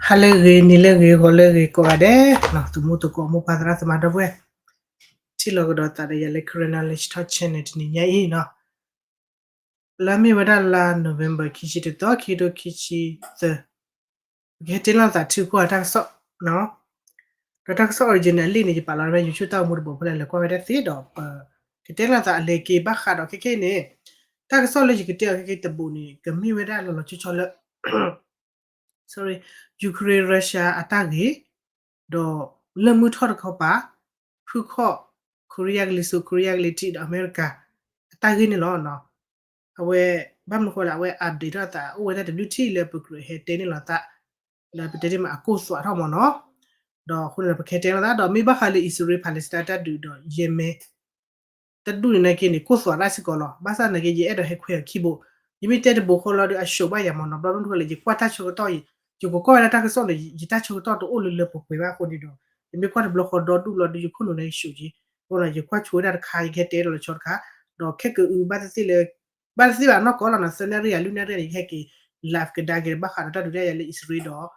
ဟါလၢအဂ့ၤ နံၤလၢအဂ့ၤ ဂီၤလၢအဂ့ၤ ကိးဂၤဒဲး သုးမုၢ်သကိး မိၢ်ပၢ်သရၣ်သမါဒီပုၢ်ဝဲၢ် ထံၣ်လိာ်ကဒီးသးဒီးယၤလၢ Karen Knowledge Talk Channel တနံၤညါအံၤနီၤ လၢမ့ၢ်ဝဲဒၣ်လါ November ခံဆံတသီ ခံကထိခံဆံသၢ ပကဟဲတဲလီၤသးထံခိၣ်အတၢ်ကစီၣ်နီၤ ဒီးတၢ်ကစီၣ် original အလံာ်န့ၣ် ယပာ်လီၤဝဲ YouTube တၢ်အိၣ်မူတဘိဖိလၢလဲၤကွၢ်ဝဲဒၣ်သ့ဒီး ပကတဲလီၤသးအလဲၤက့ၤဘၣ်ဃးဒီးခဲခဲအံၤန့ၣ် တၢ်ကစီၣ်လၢယကတဲအီၤခဲခဲအံၤတဘိန့ၣ် ကမ့ၢ်ဝဲဒၣ်လီၤလီၤဆီဆီလၢ sorry Ukraine Russia အတၢ်ဂ့ၢ် ဒီးလၢမုၢ်ထီၣ်တခီပၤ ဖုခီၣ် ခိရံယါကလံၤစိး ခိရံယါကလံၤထံး ဒီးအမဲရကၤ အတၢ်ဂ့ၢ်န့ၣ်လီၤ. အဝဲ ဘၣ်မနုၤဃိလဲၣ် အဝဲ update ထီၣ်အသး အိၣ်ဝဲဒၣ်တဒုထံၣ်လၢပကြၢးဟဲတဲန့ၣ်လီၤသး လၢပတဲတ့ၢ်မးအကိၢ်သွးထီၣ်မ့ၢ်နီၤ ဒီးအဃိန့ၣ်ဒီး ပကဟဲတဲလီၤသး ဒီးမ့ၢ်ဘၣ်ဃးလၢ အံၣ်စရ့လး Palestine တၢ်ဒုးဒီး Yemen တၢ်ဒုးန့ၣ်နာ်က့န့ၣ် ကိၢ်သွးဒၣ်စ့ၢ်ကီးလီၤ. ဘၣ်ဆၣ်နာ်က့ ယအဲၣ်ဒိးဟဲခွဲးအခံဘိ ယမ့ၢ်တဲတဘိဃီလီၤဒီး အရှုံးဘၣ်ယၤမ့ၢ်နီၤ ဘၣ်မနုၤဃိလဲၣ် ယကွၢ်တၢ်ဆၢကတီၢ်အံၤ ယကကွၢ်ဝဲဒၣ်တၢ်ကစီၣ်န့ၣ် ယတၢ်ဆၢကတီၢ်တအိၣ်လၢလၢပှဲၤပှဲၤဘၣ်အဃိန့ၣ်ဒီး ယမ့ၢ်ကွၢ်တဘျီဃီဒီဒူၣ်လီၤဒီး ယခိၣ်နူာ်န့ၣ်ယရှုံးက့ အဃိဒီး ယကွၢ်ဆိဝဲဒၣ်တခါ ယကဟဲတဲဒီးလီၤဆီတခါ ဒီးခဲကအု ဘၣ်တသ့လၢ ဘၣ်တသ့ဘၣ်နီၢ်ကီၢ်လီၤနီၤ သၢနၣ်ရံၣ်ယၤ လွံၢ်နၣ်ရံၣ်န့ၣ် ယကဟဲက့ၤ live ကဒါက့ၤ ဘၣ်ဃးဒီးတၢ်ဒုးတၢ်ယၤလၢအံၣ်စရ့လးဒီး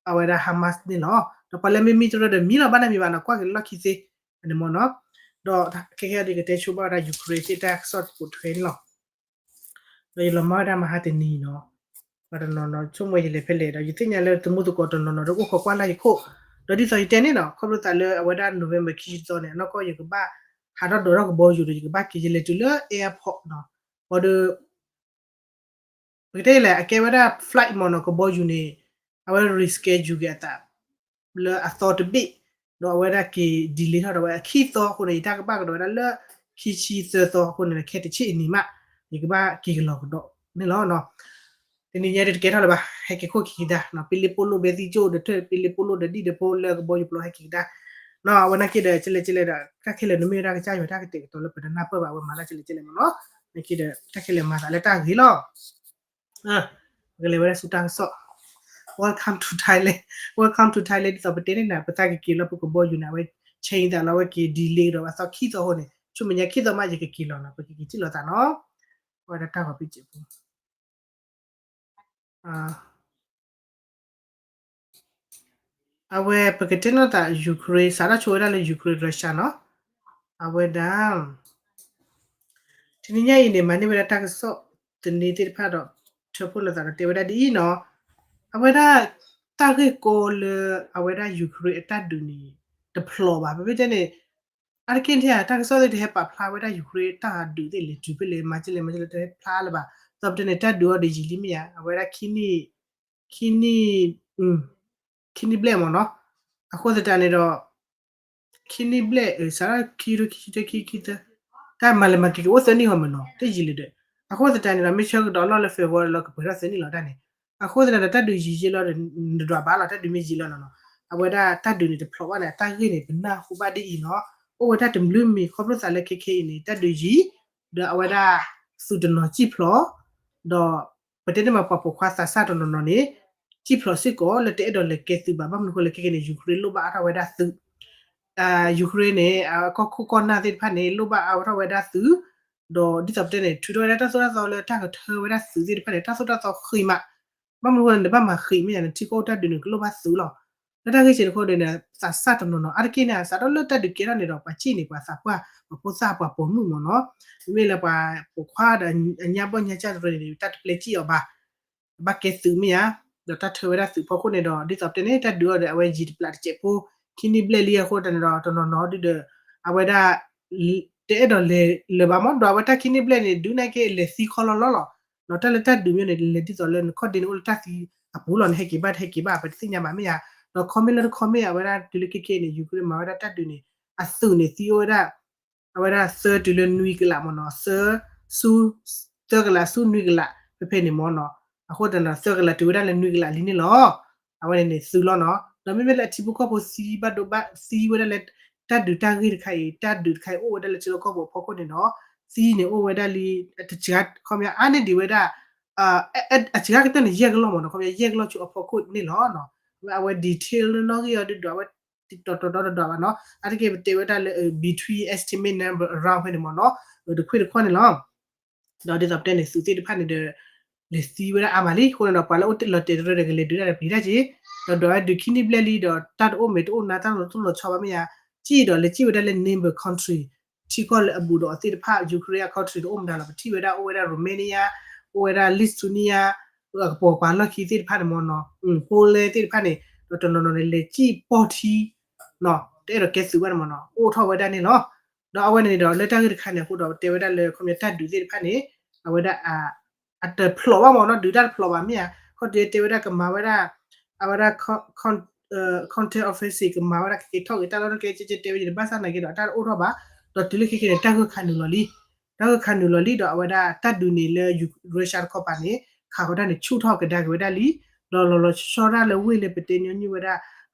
အဝဲဒၣ် Hamas န့ၣ်လီၤ. ဒီးပှၤလၢမ့မံတရၢဒီးမံလီၤ ဘၣ်နၢ်မံၤဘၣ်နီၤ ကွၢ်က့ၤလၢလီၢ်ခံသ့ န့ၣ်မ့ၢ်နီၤ ဒီးခဲခဲအံၤဒီး ယကတဲဆိဘၣ်ဝဲဒၣ် Ukraine သ့ၣ်တၢ်ကစီၣ်တပိာ်ထွဲန့ၣ်လီၤ. ဒီးယလီၤမၢ်ဝဲဒၣ်မဟါတနံၤနီၤ ပှၤတနီၤနီၤဆိကမိၣ်ယလဲၤဖဲလဲၣ်ဒီး ယသ့ၣ်ညါလၢသုးမုၢ်သကိးတနီၤနီၤဒီးအိၣ်ခိးကွၢ်လၢ်ယခိၣ် ဒီးဒ်သိးယတဲန့ၣ်နီၤ ခီဖျိသးလၢအဝဲဒၣ် November ခံဆံသီန့ၣ် အနီၢ်ကီၢ်ယကဘၣ်ဟးထီၣ်ဒိးထီၣ်ကဘီယူၤဒီး ယကဘၣ်က့ၤ ယလဲၤတုၤလၢ airport နီၤ ဘၣ်ဒီး ပကတဲလဲၣ် အကဲဝဲဒၣ် flight မ့ၢ်နီၤ ကဘီယူၤန့ၣ် အဝဲ reschedule က့ၤအသး လၢအသီတဘ့ၣ် ဒီးအဝဲဒၣ်က့ၤ delay ထီၣ်ဒီးဝဲအခံသီအဃိန့ၣ် ယတၢ်ကဘၣ်ကဒီးဝဲဒၣ်လၢ ခံဆံသၢသီအဃိန့ၣ် ခဲတဆံအနံၤမး ယကဘၣ်က့ၤကလီၤကဒီးန့ၣ်လီၤ. တနံၤညါဒီးတကဲထီၣ်လၢၤဘၣ် ဟဲက့ၤခိၣ်က့ၤကဒါ ပ့လ့ပိလိၣ်ဘဲသံကၠိၣ်ဒီး တၢ်ပ့လ့ပိလိၣ်ဒီးဒံၣ်ဒီးဖိလၢကဘီယူၤပျီဟဲက့ၤကဒါ နီၤ အဝဲနာ်က့ဒီး ကလဲၣ်ကလဲၣ်ဒီး တၢ်ခဲလၢာ်န့ၣ်မ့ၢ်ဝဲဒၣ်ကစၢ်ယွၤတၢ်ကတဲာ်ကတီၤလၢပတနၢ်ပၢၢ်ဘၣ် အဝဲမၤတၢ်ကလဲၣ်ကလဲၣ်မ့ၢ်နီၤ နာ်က့ဒီး တၢ်ခဲလၢာ်မၤသးလၢတၢ်ဂ့ၤလီၤ ပကလဲၤဝဲဒၣ်ဆူတၢ်ကစီၣ် Welcome to Thailand Welcome to Thailand ဒ်သိးပတဲန့ၣ်နၤ ပသးကက့ၤလီၤပကဘီယူၤန့ၣ် အဝဲ change သးလီၤ အဝဲက့ၤ delay ဒီးအသီခံသီအဃိန့ၣ် ဆူမဲာ်ညါခံသီမး ယကက့ၤလီၤနီၤ ပကက့ၤထံၣ်လိာ်သးနီၤ ဝဲဒၣ်တၢ်ဂီၤဖံးစဲးဖိ အဝဲပကတဲလိာ်သး Ukraine စးထီၣ်ဆိဝဲဒၣ်လၢ Ukraine Russia နီၤ အဝဲဒၣ် တနံၤညါအံၤန့ၣ် မၤန့ၢ်ဝဲဒၣ်တၢ်ကစီၣ်သန့သ့ၣ်တဖၣ်ဒီး ထၢဖှိၣ်လိာ်သးဒီးတဲဝဲဒၣ်ဒ်အံၤနီၤ အဝဲဒၣ် တၢ်ဂ့ၢ်ကီလၢ အဝဲဒၣ် Ukraine အတၢ်ဒုးန့ၣ် တဖျိးဘၣ် ပမ့ၢ်တဲန့ၣ် အါတက့ၢ်န့ၣ် တၢ်ကစီၣ်သ့ၣ်တဟဲပာ်ဖျါဝဲဒၣ် Ukraine တၢ်ဒုးသ့ၣ်လဲၤတုၤဖဲလဲၣ် မၤကလဲၣ်မၤကလဲၣ်တဟဲဖျါလၢၤဘၣ် ဒီးပတဲန့ၣ် တၢ်ဒုးအီၤဒီးယံာ်လံမ့ၢ်ဧါ အဝဲဒၣ် ခံနံၣ် ခံနံၣ်ဘျဲၣ်မ့ၢ်နီၤ အဃိသတးန့ၣ်ဒီး ခံနံၣ်ဘျဲၣ် စးထီၣ်ခံကထိခံဆံတၢ ခံဆံခံသၢ တၢ်မၤလဲၤမၤက့ၤကအိၣ်သၢနံၣ်ဟီမ့ၢ်နီၤ တယံာ်လၢၤဒီး အဃိသတးန့ၣ်ဒီး မ့ၢ်ဆၢကတီၢ်လီၢ်လၢ February လီၤကပှဲၤထီၣ်သၢနံၣ်လီၤတၢ်န့ၣ် အဃိသတးန့ၣ်ဒီး တၢ်ဒုးယံာ်ယံာ်လီၤဒီး နဒွးဘၣ်လီၤ တၢ်ဒုးမ့ၢ်ယံာ်လီၤနီၤနီၤ အဝဲဒၣ်တၢ်ဒုးန့ၣ်တဖျိးဘၣ်န့ၣ် အတၢ်ဂ့ၢ်န့ၣ် ပနၢ်ဟူဘၣ်ဒ်အံၤနီၤ အိၣ်ဝဲဒၣ်တဘျုးမံၤ ခီဖျိသးလၢခဲခဲအံၤန့ၣ် တၢ်ဒုးယံာ် ဒီးအဝဲဒၣ် သုးတနီၤစံၣ်ဖျိး ဒီး ပတဲန့ၣ်မးပှၤပိာ်ခွါသးစၢ်တနီၤနီၤန့ၣ် စံၣ်ဖျိးစ့ၢ်ကီးလၢတအဲၣ်ဒိးလဲၤကဲသုးဘၣ် ဘၣ်မနုၤဃိလဲၣ်ခဲခဲန့ၣ် Ukraine လိၣ်ဘၣ်အါထီၣ်ဝဲဒၣ်သုး Ukraine န့ၣ် အကီၢ်ခိၣ်ကီၢ်နၢ်သ့ၣ်တဖၣ်န့ၣ် လိၣ်ဘၣ်အါထီၣ်ဝဲဒၣ်သုး ဒီးဒ်သိးပတဲန့ၣ် ထုးထီၣ်ဝဲဒၣ်တၢ်သိၣ်တၢ်သီလၢတၢ်ကထၢဝဲဒၣ်သုးသ့ၣ်တဖၣ်န့ၣ် တၢ်သိၣ်တၢ်သီဃံးမး ဘၣ်မနုၤဃိလဲၣ် နဘၣ်မၤဃံးမ့ၢ်ယါ နထံကီၢ်အိၣ်တၢ်ဒုးန့ၣ် ကလိၣ်ဘၣ်သုးလီၤ လၢတၢ်ဂ့ၢ်စ့ၢ်တခီဒီးန့ၣ် သးစၢ်တနီၤနီၤ အါတက့ၢ်န့ၣ် စးထီၣ်လၢတၢ်ဒုးကဲထီၣ်န့ၣ်ဒီး ပှၤစံၣ်န့ၣ် ပှၤသးပှၢ် ပှၤဖိသၣ်ပှၤပိာ်မုၣ်မ့ၢ်နီၤ မ့မ့ၢ်လၢပှၤပိာ်ခွါဒီးအညါဘီၣ်ညါကၢ်တရၢန့ၣ် တၢ်တပျဲစံၣ်အီၤဘၣ် ဘၣ်ကဲသုးမ့ၢ်ဧါ, ဒီးတၢ်ထၢဝဲဒၣ်သုးဖီခိၣ်န့ၣ်ဒီး ဒ်သိးပတဲန့ၣ် တၢ်ဒုးအီၤဒီး အဝဲယံာ်တပျးတစဲးဖိ ခံနံၣ်ဘျဲၣ်လံအဃိသတးန့ၣ်ဒီး တနီၤနီၤဒုဒီး အဝဲဒၣ် တအဲၣ်ဒိးလဲၤလၢၤဘၣ်မ့ၢ် ဒီးအဝဲတၢ်ခံနံၣ်ဘျဲၣ်န့ၣ် ဒုးနာ်က့လဲၤသံခီလီၤလီၤလီၤ, ဒီးတၢ်လၢတၢ်ဒုးမ့ၢ်န့ၣ် လဲၤဒ်သိးလၢနခီၣ်ဒ့န့ၣ် အိၣ်လၢတၢ်သံအပူၤလီၤ နဟဲက့ၤဘၣ်တဟဲက့ၤဘၣ် ပတသ့ၣ်ညါဘၣ်မ့ၢ်ဧါ, ဒီး comment လၢတ comment အဝဲဒၣ်တုၤလၢခဲခဲအံၤန့ၣ် Ukraine မၤဝဲဒၣ်တၢ်ဒုးန့ၣ် အသုးန့ၣ်သံအိၣ်ဝဲဒၣ် အဝဲဒၣ်သၢတုၤလၢနွံကလးမ့ၢ်နီၤ, သၢ ဆူ သၢကလးဆူနွံကလး ဖဲဖဲန့ၣ်မ့ၢ်နီၤ, အဃိသတးန့ၣ်ဒီး သၢကလးတုၤဝဲဒၣ်လၢနွံကလးလံန့ၣ်လီၤ. အဝဲန့ၣ်န့ၣ်သုးလီၤနီၤ, ဒီးမ့မ့ၢ်လၢအထံဖိကီၢ်ဖိသံဘၣ်ဒိဘၣ်သံဝဲဒၣ်လၢ တၢ်ဒုးတၢ်ဂ့ၢ်တခါအံၤ တၢ်ဒုးတခါအံၤအိၣ်ဝဲဒၣ်လၢထံလီၢ်ကီၢ်ပူၤအဖီခိၣ်န့ၣ်ဒီး သံန့ၣ်အိၣ်ဝဲဒၣ်လံ တစှၤ ခီပညီအါန့ၢ်ဒံးဝဲဒၣ် အစှၤကတၢၢ်န့ၣ် ယဲၢ်ကလီၢ်မ့ၢ်နီၤ, ခီပညီယဲၢ်ကလီၢ်ဆူအဖီခိၣ်န့ၣ်လီၤ. အဝဲ detail လၢနီၣ်ဂံၢ်အီၤဒုဒီး အဝဲ တီတီတီတီတဒွးဘၣ်နီၤ, အါတက့ၢ်ပတဲဝဲဒၣ်လၢ between estimate number around ဖဲန့ၣ်မ့ၢ်နီၤ, တခွ့ၣ်တခီၣ်န့ၣ်လီၤ. ဒီးဒ်သိးပတဲန့ၣ် သုးသ့ၣ်တဖၣ်န့ၣ်ဒီး လဲၤသံဝဲဒၣ်အါမးလံ. အဃိန့ၣ်ဒီး ပှၤလၢအအိၣ်လီၤတဲာ်တရၢဒီး ကလဲၤဒုးတၢ်ဒီးပျံၤတၢ်က့ၤ, ဒီးဒွးဝဲဒုးခံနံၣ်ဘျဲၣ်လံဒီး တၢ်တအိၣ်မ့ၢ်တအိၣ်နါ တၢ်လီၤတိၢ်လီၤဆီဘၣ်မ့ၢ်ဧါ, စံၣ်ဒီးလဲၤစံၣ်ဝဲဒၣ်လၢ neighbor country ထံကီၢ်လၢအဘူးဒီးအီၤသ့ၣ်တဖၣ် Ukraine အ country တအိၣ်မတၤလီၤ. ပထံၣ်ဝဲဒၣ်အိၣ်ဝဲဒၣ် Romania, အိၣ်ဝဲဒၣ် Lithuania, အကပိာ်ပှၤလီၢ်ခံသ့ၣ်တဖၣ်န့ၣ်မ့ၢ်နီၤ, Poland သ့ၣ်တဖၣ်န့ၣ် ဒီးတနီၤနီၤန့ၣ် လဲၤစံၣ်ပီၢ်ထံ တအဲၣ်ဒိးကဲသုးဘၣ်န့ၣ်မ့ၢ်နီၤ, အိၣ်ထီၣ်ဝဲဒၣ်န့ၣ်လီၤ. ဒီးအဝဲန့ၣ်ဒီး လၢတၢ်ဂ့ၢ်တခါန့ၣ်အဃိဒီး တဲဝဲဒၣ်လၢ ခီပညီတၢ်ဒုးသ့ၣ်တဖၣ်န့ၣ် အဝဲဒၣ် အတဖျိးဘၣ်မ့ၢ်နီၤ, ဒုးတၢ်တဖျိးဘၣ်မ့ၢ်ဧါ, ခီၣ်တုၤတဲဝဲဒၣ်ကမၤဝဲဒၣ် အဝဲဒၣ် counter offensive ကမၤဝဲဒၣ်ကက့ၤထီၣ်က့ၤတၢ်လီၢ်တၢ်ကျဲ ကဲကဲတဲဝဲယံၤန့ၣ် ဘၣ်ဆၣ်နာ်က့ဒီး တၢ်တအိၣ်ထီၣ်ဘၣ်, ဒီးတုၤလၢခဲကဲန့ၣ် တၢ်ဂၢၢ်ခါနုာ်လီၤလံ, တၢ်ဂၢၢ်ခါနုာ်လီၤလံဒီး အဝဲဒၣ်တၢ်ဒုးန့ၣ်လၢ Russia တခီပၤန့ၣ် ခးဃီၤတၢ်န့ၣ် ဆူၣ်ထီၣ်ကဒါက့ၤဝဲဒၣ်လံ, ဒီးလီၤလီၤဆီဆီတၢ်လၢဝ့ၢ်လၢပတဲညီနုၢ်ဝဲဒၣ်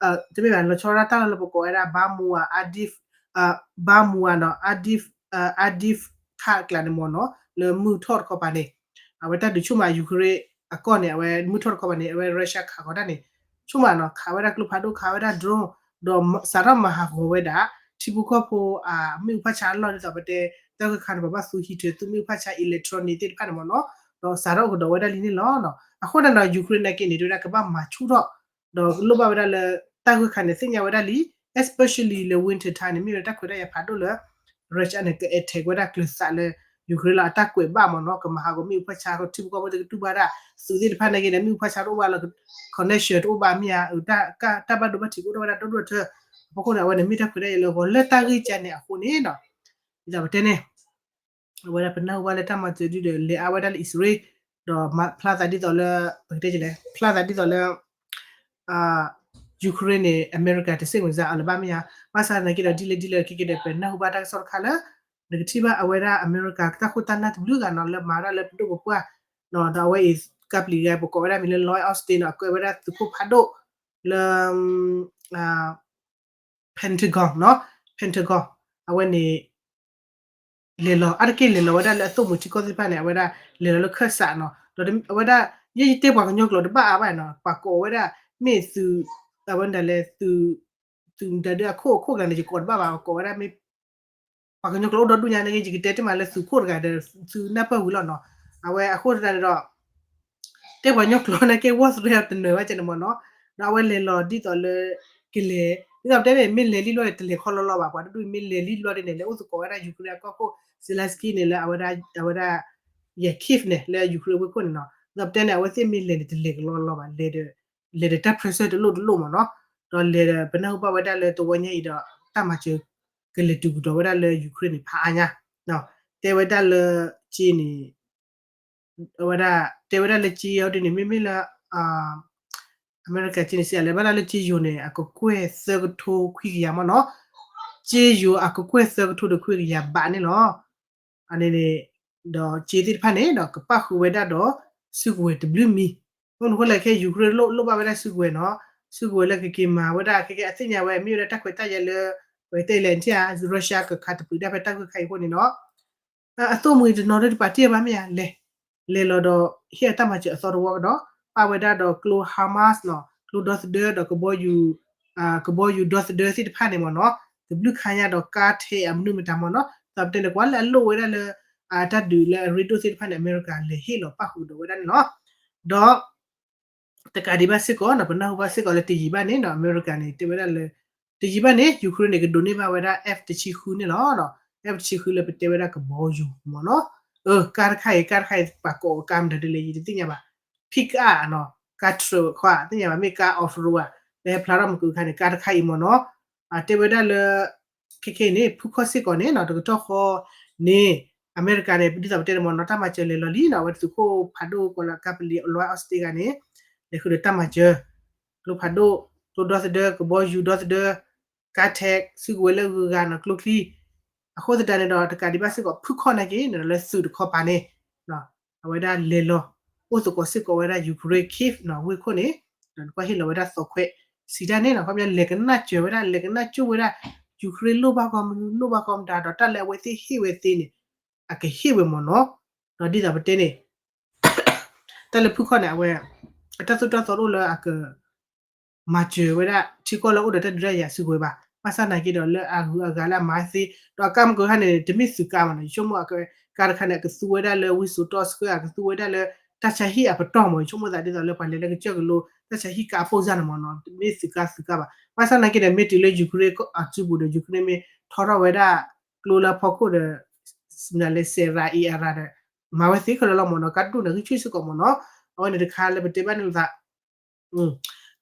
တမ့ၢ်ဘၣ် လီၤဆီတၢ်တၢ်လၢပကိးဝဲဒၣ် Bakhmut ဧါ Avdiivka, Bakhmut ဧါနီၤ Avdiivka အကျါန့ၣ်မ့ၢ်နီၤ လၢမုၢ်ထီၣ်တခီပၤန့ၣ် အဝဲတၢ်ဒုးဆိကမိၣ် Ukraine အကီၢ်န့ၣ် အဝဲမုၢ်ထီၣ်တခီပၤန့ၣ် အဝဲ Russia ခးဃီၤတၢ်န့ၣ် ဆိကမိၣ်နီၤ ခးဝဲဒၣ်ကျိဖးဒိၣ် ခးဝဲဒၣ် drone ဒီးစးထီၣ်မၤဟးဂီၤဝဲဒၣ် ထံဖိကီၢ်ဖိ မ့ၣ်အူဖးဆါအလီၢ်ဒ်သိးပတဲ တၢ်ဂ့ၢ်ခါန့ၣ် ပှၤဘၣ်သူဟံးထၢ သူမ့ၣ်အူဖးဆါ electronic သ့ၣ်တဖၣ်န့ၣ်မ့ၢ်နီၤ ဒီးစးထီၣ်ကဒီးဝဲဒၣ်လံန့ၣ်လီၤ. အဃိန့ၣ်ဒီး Ukraine နာ်က့န့ၣ် တဲဝဲဒၣ်ကဘၣ်မၤဆူၣ်ထီၣ် ဒီးလိၣ်ဘၣ်ဝဲဒၣ်လၢ တၢ်ဂ့ၢ်ခါန့ၣ် သ့ၣ်ညါဝဲဒၣ်လံ especially လၢ winter time န့ၣ် မ့ၢ်ဝဲတၢ်ခွဲးတၢ်ယာ်ဖးဒိၣ်လၢ Russia န့ၣ် က attack ဝဲဒၣ်ကျၢၤသးလၢ Ukraine လီၤ အတၢ်ကွဲးဘၣ်မ့ၢ်နီၤ ကမၤဟးဂီၤမ့ၣ်အူဖးဆါ ထံဖိကီၢ်ဖိတကတူၢ်ဘၣ်ဒၣ် သုးသ့ၣ်တဖၣ်နာ်က့န့ၣ် မ့ၣ်အူဖးဆါတအိၣ်ဘၣ်လီၤ connection တအိၣ်ဘၣ်မ့ၢ်ဧါ တၢ်ဘၣ်ဒိဘၣ်ထံးကအိၣ်ထီၣ်ဝဲဒၣ်ဒိၣ်ဒိၣ်ထၢ အဖီခိၣ်န့ၣ် အဝဲန့ၣ်မ့ၢ်တၢ်ခွဲးတၢ်ယာ်လၢဂီၤလၢတၢ်ဂ့ၢ်ကါန့ၣ်အဃိန့ၣ်နီၤ ဒ်သိးပတဲန့ၣ် အဝဲဒၣ်ပနၢ်ဟူဘၣ်လၢတၢ်မၤစၢၤဒုဒီး လဲၤအါဝဲဒၣ်လၢအံၣ်စရ့လး ဒီးဖျါသးဒ်သိးလၢ ပကတဲလဲၣ် ဖျါသးဒ်သိးလၢ Ukraine န့ၣ် အမဲရကၤတစ့ၣ်မုၢ်စၢ်အီၤလၢၤဘၣ်မ့ၢ်ဧါ ဘၣ်ဆၣ်သနာ်က့ဒီး ဒ်လဲၣ်ဒ်လဲၣ်ခဲကဲဒီး ပနၢ်ဟူဘၣ်တၢ်ကစီၣ်တခါလၢ နကထံၣ်ဘၣ်အဝဲဒၣ်အမဲရကၤတၢ်ခိၣ်တၢ်နၢ်တဘျုးဂၤနီၤ လၢမၤဝဲဒၣ်လၢပဒိၣ်ပပှၢ် ဒီးအဝဲအံၤ ကပျံၤဂၤ ပကိးဝဲဒၣ်မံၤလၢ Lloyd Austin နီၤ အကဲဝဲဒၣ်သုးခိၣ်ဖးဒိၣ်လၢ Pentagon နီၤ Pentagon အဝဲန့ၣ် လဲၤလီၤ အါတက့ၢ်လဲၤလီၤဝဲဒၣ်လၢအသိၣ်မှံၤထံကီၢ်သ့ၣ်တဖၣ်န့ၣ် အဝဲဒၣ်လဲၤလီၤလၢခၢၣ်စးနီၤ ဒီးအဝဲဒၣ် ယဲယတဲပှၤကညီကျိာ်တဘၣ်အါဘၣ်နီၤ ပှၤကိးဝဲဒၣ် မ့ၢ်သုး အဝဲဒၣ်လဲၤ သုးမတၤဒုအခိၣ်အခိၣ်ကျါန့ၣ် ယကိးတဘၣ်ဘၣ် ပှၤကိးဝဲဒၣ်မ့ၢ် ပှၤကညီကျိာ်အိၣ်ဒီဒူၣ်ညါန့ၣ် ယကတဲတ့ၢ်မးလၢသုးခိၣ်တဂၤဒီး သုးနၢ်ပၢၢ်ဝံၤလီၤနီၤ အဝဲအဃိသတးန့ၣ်ဒီး တဲပှၤကညီကျိာ်န့ၣ်က့ ဝီၢ်သရဲအီၤတနၢၤဘၣ်ကဲန့ၣ်မ့ၢ်နီၤ ဒီးအဝဲလဲၤလီၤဒ်သိးလၢ ကလဲၤ ဒ်သိးပတဲန့ၣ် မ့ၢ်လဲၤလံဘျီန့ၣ် တလဲၤခီလီၤလီၤဘၣ် ပှၤတဒူၣ်မ့ၢ်လဲၤလံဘျီဒ်န့ၣ် လဲၤအိၣ်သကိးဝဲဒၣ် Ukraine အကီၢ်ခိၣ် Zelensky န့ၣ်လၢအဝဲဒၣ် အဝဲဒၣ် ယဲ Kyiv န့ၣ် လၢ Ukraine ဝ့ၢ်ခိၣ်န့ၣ်နီၤ ဒ်သိးပတဲန့ၣ် အဝဲသ့ၣ်မ့ၢ်လဲၤန့ၣ် တလဲၤကလီလီၤဘၣ် လဲၤဒီး လဲၤဒီးတၢ် pressure တလိၣ်တလိၣ်မ့ၢ်နီၤ ဒီးလဲၤဒီးပနၢ်ဟူဘၣ်ဝဲဒၣ်လၢတဝီညါအံၤဒီး တၢ်မၤစၢၤ ကလဲၤတုၤကဒီးဝဲဒၣ်လၢ Ukraine န့ၣ် ဖးအါညါ တဲဝဲဒၣ်လၢ က့န့ၣ် အဝဲဒၣ် တဲဝဲဒၣ်လၢက့အီၤဒ်န့ၣ် မ့မ့ၢ်လၢ အမဲရကၤက့န့ၣ် စံးလဲၤဘၣ်ဒၣ်လၢက့ယိၤန့ၣ် အကကွဲၢ်သၢကထိခွံကယၤမ့ၢ်နီၤ က့ယိၤအကကွဲၢ်သၢကထိဒီးခွံကယၤဘးန့ၣ်လီၤ အန့ၣ်န့ၣ် ဒီးက့သ့ၣ်တဖၣ်န့ၣ်ဒီးကပၣ်ဃုာ်ဝဲဒၣ်ဒီး စုကဝဲၤတဘျုးမံၤ အဃိန့ၣ်အဃိလဲၣ်ခဲ Ukraine လိၣ်ဘၣ်ဝဲဒၣ်စုကဝဲၤနီၤ စုကဝဲၤလၢကက့ၤမၤဝဲဒၣ်ခဲကဲအသ့ၣ်ညါဝဲ မ့ၢ်ဝဲဒၣ်တၢ်ခွဲးတၢ်ယာ်လၢ ပကတဲလဲၣ်ထံၣ်ဧါ Russia ကခးတပျုာ်ဒၣ်ဖဲတၢ်ဂ့ၢ်ခါအံၤအဃိန့ၣ်နီၤ အသိၣ်မှံၤတနီၤဒ်တပာ်တ့ၢ်ဘၣ်မ့ၢ်ဧါ လဲၤ လဲၤလီၤဒီး ဟ့ၣ်အတၢ်မၤစၢၤအသီတဝီကဒီး ပာ်ဝဲဒၣ်ဒီးကျိ HIMARS နီၤ ကျိဒီသဒၢဒီးကဘီယူၤ ကဘီယူၤဒီသဒၢသ့ၣ်တဖၣ်န့ၣ်မ့ၢ်နီၤ တဘျုးခါညါဒီးကါထဲအမနုၤမတၤမ့ၢ်နီၤ သးပတဲန့ၣ် ကွၢ်လၢအလိၣ်ဝဲဒၣ်လၢ တၢ်ဒုးလၢအရ့ဒိၣ်သ့ၣ်တဖၣ်န့ၣ် အမဲရကၤလဲၤဟ့ၣ်လီၤပာ်ဃုာ်ဒီးဝဲဒၣ်န့ၣ်လီၤ ဒီး တကးဒံးဘၣ်စ့ၢ်ကီးနီၤ ပနၢ်ဟူဘၣ်စ့ၢ်ကီးလၢတယံာ်ဘၣ်န့ၣ်နီၤ အမဲရကၤန့ၣ် တဲဝဲဒၣ်လၢ တယံာ်ဘၣ်န့ၣ် Ukraine န့ၣ် ကဒိးန့ၢ်ဘၣ်ဝဲဒၣ် F တဆံဃုန့ၣ်လီၤ F တဆံဃုလၢပတဲဝဲဒၣ်ကဘီယူၤမ့ၢ်နီၤ ကါတခါအံၤ ကါတခါအံၤ ပှၤကိးကါမတၤဒ်လဲၣ်ယတသ့ၣ်ညါဘၣ် pick up နီၤ ကါ truck ခွါ သ့ၣ်ညါဘၣ် မ့ၢ်ကါ off road ဧါ လၢဟဲဖျါထီၣ်မုၢ်ကခါန့ၣ် ကါတခါအံၤမ့ၢ်နီၤ တဲဝဲဒၣ်လၢ ခဲခဲအံၤန့ၣ် ဖုခီၣ်စ့ၢ်ကီးန့ၣ်နီၤ တကတီၢ်ဃီန့ၣ် အမဲရကၤန့ၣ် ဒ်သိးပတဲန့ၣ်မ့ၢ်နီၤ တၢ်မၤစၢၤလဲၤလီၤလံနီၤ အဝဲသုးခိၣ်ဖးဒိၣ်ကီးလၢကါပလံၤ Lloyd Austin တဂၤန့ၣ် လဲၤဃုာ်ဒီးတၢ်မၤစၢၤ ကျိဖးဒိၣ် ကျိဒီသဒၢ ကဘီယူၤဒီသဒၢ ကါထဲး စုကဝဲၤလၢအဂုၤအဂၤနီၤ ကျိချံ အဃိသတးန့ၣ်ဒီး တကးဒံးဘၣ်စ့ၢ်ကီး ဖုခီၣ်နာ်က့န့ၣ်ဒီး လၢသုးတခီပၤန့ၣ် အဝဲဒၣ်လဲၤလီၤ အိၣ်သကိးစ့ၢ်ကီးဝဲဒၣ် Ukraine Kyiv နီၤ ဝ့ၢ်ခိၣ်န့ၣ် ဒီးနကွၢ်ဟ့ၣ်လီၤဝဲဒၣ်သီခွဲး စံးတၢ်န့ၣ်နီၤ ခီပညီလဲၤကနၣ်စၢၤဝဲဒၣ် လဲၤကနၣ်ကၠိဝဲဒၣ် Ukraine လိၣ်ဘၣ်ကီမနုၤ လိၣ်ဘၣ်ကီမတၤဒီး တၢ်လၢအဝဲသ့ၣ်ဟ့ၣ်ဝဲသ့န့ၣ် အကဟ့ၣ်ဝဲမ့ၢ်နီၤ ဒီးဒ်သိးပတဲန့ၣ် တၢ်လၢဖုခီၣ်န့ၣ် အဝဲ အတၢ်သိၣ်တၢ်သီတအိၣ်လၢအက မၤစၢၤဝဲဒၣ် ထံကီၢ်လၢအိၣ်ဒီးတၢ်ဒုးတၢ်ယၤစုကဝဲၤဘၣ်. ဘၣ်ဆၣ်သနာ်က့ဒီး လၢအဂုၤအဂၤလၢအမၤသ့, ဒီးအကါမုၢ်ကခါန့ၣ် တမ့ၢ်သုးကါမ့ၢ်နီၤ, ယဆိကမိၣ်ကါတခါန့ၣ် အကသူဝဲဒၣ်လၢဝ့ၢ်စိၤတီဆှၢ, အကသူဝဲဒၣ်လၢ တၢ်ဆါဟံၣ်အပတီၢ်မ့ၢ် ဆိကမိၣ်သးဒ်သိးလၢပှၤလဲၤလၢကစၢၢ်ကလိ တၢ်ဆါဟံၣ်ကးအဖီစၢ်န့ၣ်မ့ၢ်နီၤ မ့ၢ်သုးကါသုးကါဘၣ်. ဘၣ်ဆၣ်နာ်က့ဒီး မ့ၢ်တုၤလၢ Ukraine အစုပူၤဒီး Ukraine မ့ၢ်ထီထီၣ်ဝဲဒၣ် ကျိလၢဖီခိၣ်ဒီး မနုၤလဲၣ် စဲးရၤအံၤအရၤဒီး မၤဝဲသ့ခဲလၢာ်လီၤမ့ၢ်နီၤ ကးဒိၣ်န့ၣ်ဂံၢ်ဆူၣ်စ့ၢ်ကီးမ့ၢ်နီၤ. အဝဲန့ၣ်တခါလၢပတဲဘၣ်န့ၣ်လိာ်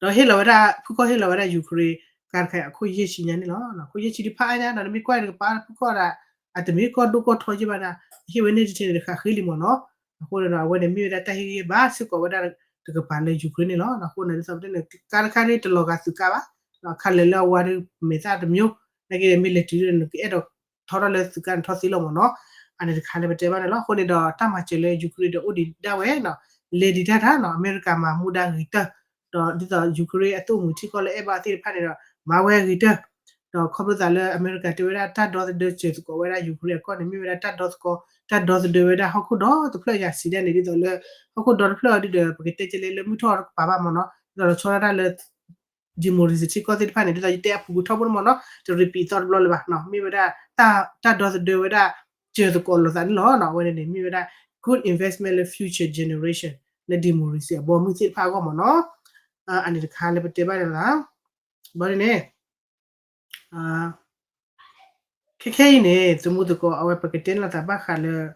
သး ဒီးဟ့ၣ်လီၤဝဲဒၣ် ဖုခီၣ်ဟ့ၣ်လီၤဝဲဒၣ် Ukraine ကါတခါအံၤ အခိၣ်ယဲၢ်ဆံညါန့ၣ်လီၤ. အခိၣ်ယဲၢ်ဆံတဖၣ်အါညါဒီး နမ့ၢ်ကွၢ်တကပၤဖုခီၣ်ဒၣ် အတမ့ၢ်ကီၢ်ဒိၣ်ကီၢ်ထီယဲၢ်ဘၣ်ဒၣ် ဟ့ၣ်ဝဲန့ၣ်တထံန့ၣ်တဃးဃ့လံမ့ၢ်နီၤ. အဃိန့ၣ်ဒီး အဝဲန့ၣ်မ့ၢ်ဝဲဒၣ်တၢ်ဟ့ၣ်ဂံၢ်ဘါစ့ၢ်ကီးဝဲဒၣ်တကပၤလၢ Ukraine န့ၣ်လီၤ. အဃိန့ၣ်ဒ်သိးပတဲန့ၣ် ကါတခါန့ၣ်တလီၤဂာ်သုးကါဘၣ် ခါလဲၤလၢအဝါဒီးမဲာ်သၣ်တမျိုး နာ်က့ဒီးမ့ၢ်လဲၤတုၤဒီး နကအဲၣ်ဒိးထီထီၣ်လၢသုးကါန့ၣ်ထီသ့လီၤမ့ၢ်နီၤ. အန့ၣ်တခါလၢပတဲဘၣ်န့ၣ်လီၤ. အဃိန့ၣ်ဒီးတၢ်မၤစၢၤလၢ Ukraine ဒီးအိၣ်ဒံးဒၣ်ဝဲနီၤ လဲၤဒံးတၢ်တၢ်နီၤ အမဲရကၤမၤမူဒါဂ့ၤတၢၢ် ဒီးဒ်သိး Ukraine အသုးမုၢ်ထံကီၢ်လၢအဲၣ်ဘၣ်သ့ၣ်တဖၣ်န့ၣ်ဒီး မၤဝဲဂ့ၤတၢၢ် ဒီးခီဖျိသးလၢအမဲရကၤတဲဝဲဒၣ်တၢ်ဒီသဒၢစၢၤသကိးဝဲဒၣ် Ukraine အကီၢ်န့ၣ် မ့ၢ်ဝဲဒၣ်တၢ်ဒီသကိး တၢ်ဒီသဒၢဝဲဒၣ်ဟီၣ်ခိၣ်ဒီတဖျၢၣ်ညါစံးဒၣ်န့ၣ် ဒ်သိးလၢ ဟီၣ်ခိၣ်ဒီတဖျၢၣ်အီၤဒ်ဒီး ပကတဲကလဲလၢမုၢ်ထီၣ်တကပၤဘၣ်မ့ၢ်နီၤ ဒ်သိးလီၤဆီဒၣ်တၢ်လၢ democracy ထံကီၢ်သ့ၣ်တဖၣ်န့ၣ် ဒ်သိးယတဲအပူၤကွံာ်ထီဘိန့ၣ်မ့ၢ်နီၤ တ repeat သီတဘျီလၢၤဘၣ် မ့ၢ်ဝဲဒၣ် တၢ်ဒီသဒၢဝဲဒၣ် စၢၤသကိးလိာ်သးန့ၣ်လီၤ. အဝဲန့ၣ်န့ၣ် မ့ၢ်ဝဲဒၣ် good investment လၢ future generation လၢ democracy အဘီအမုၢ်သ့ၣ်တဖၣ်အဂီၢ်မ့ၢ်နီၤ. အန့ၣ်တခါလၢပတဲဘၣ်န့ၣ်လီၤ. ဘီန့ၣ် ခဲခဲအံၤန့ၣ် သမူသကိး အဝဲပကတဲန့ၣ်လီၤသးဘၣ်ဃးလၢ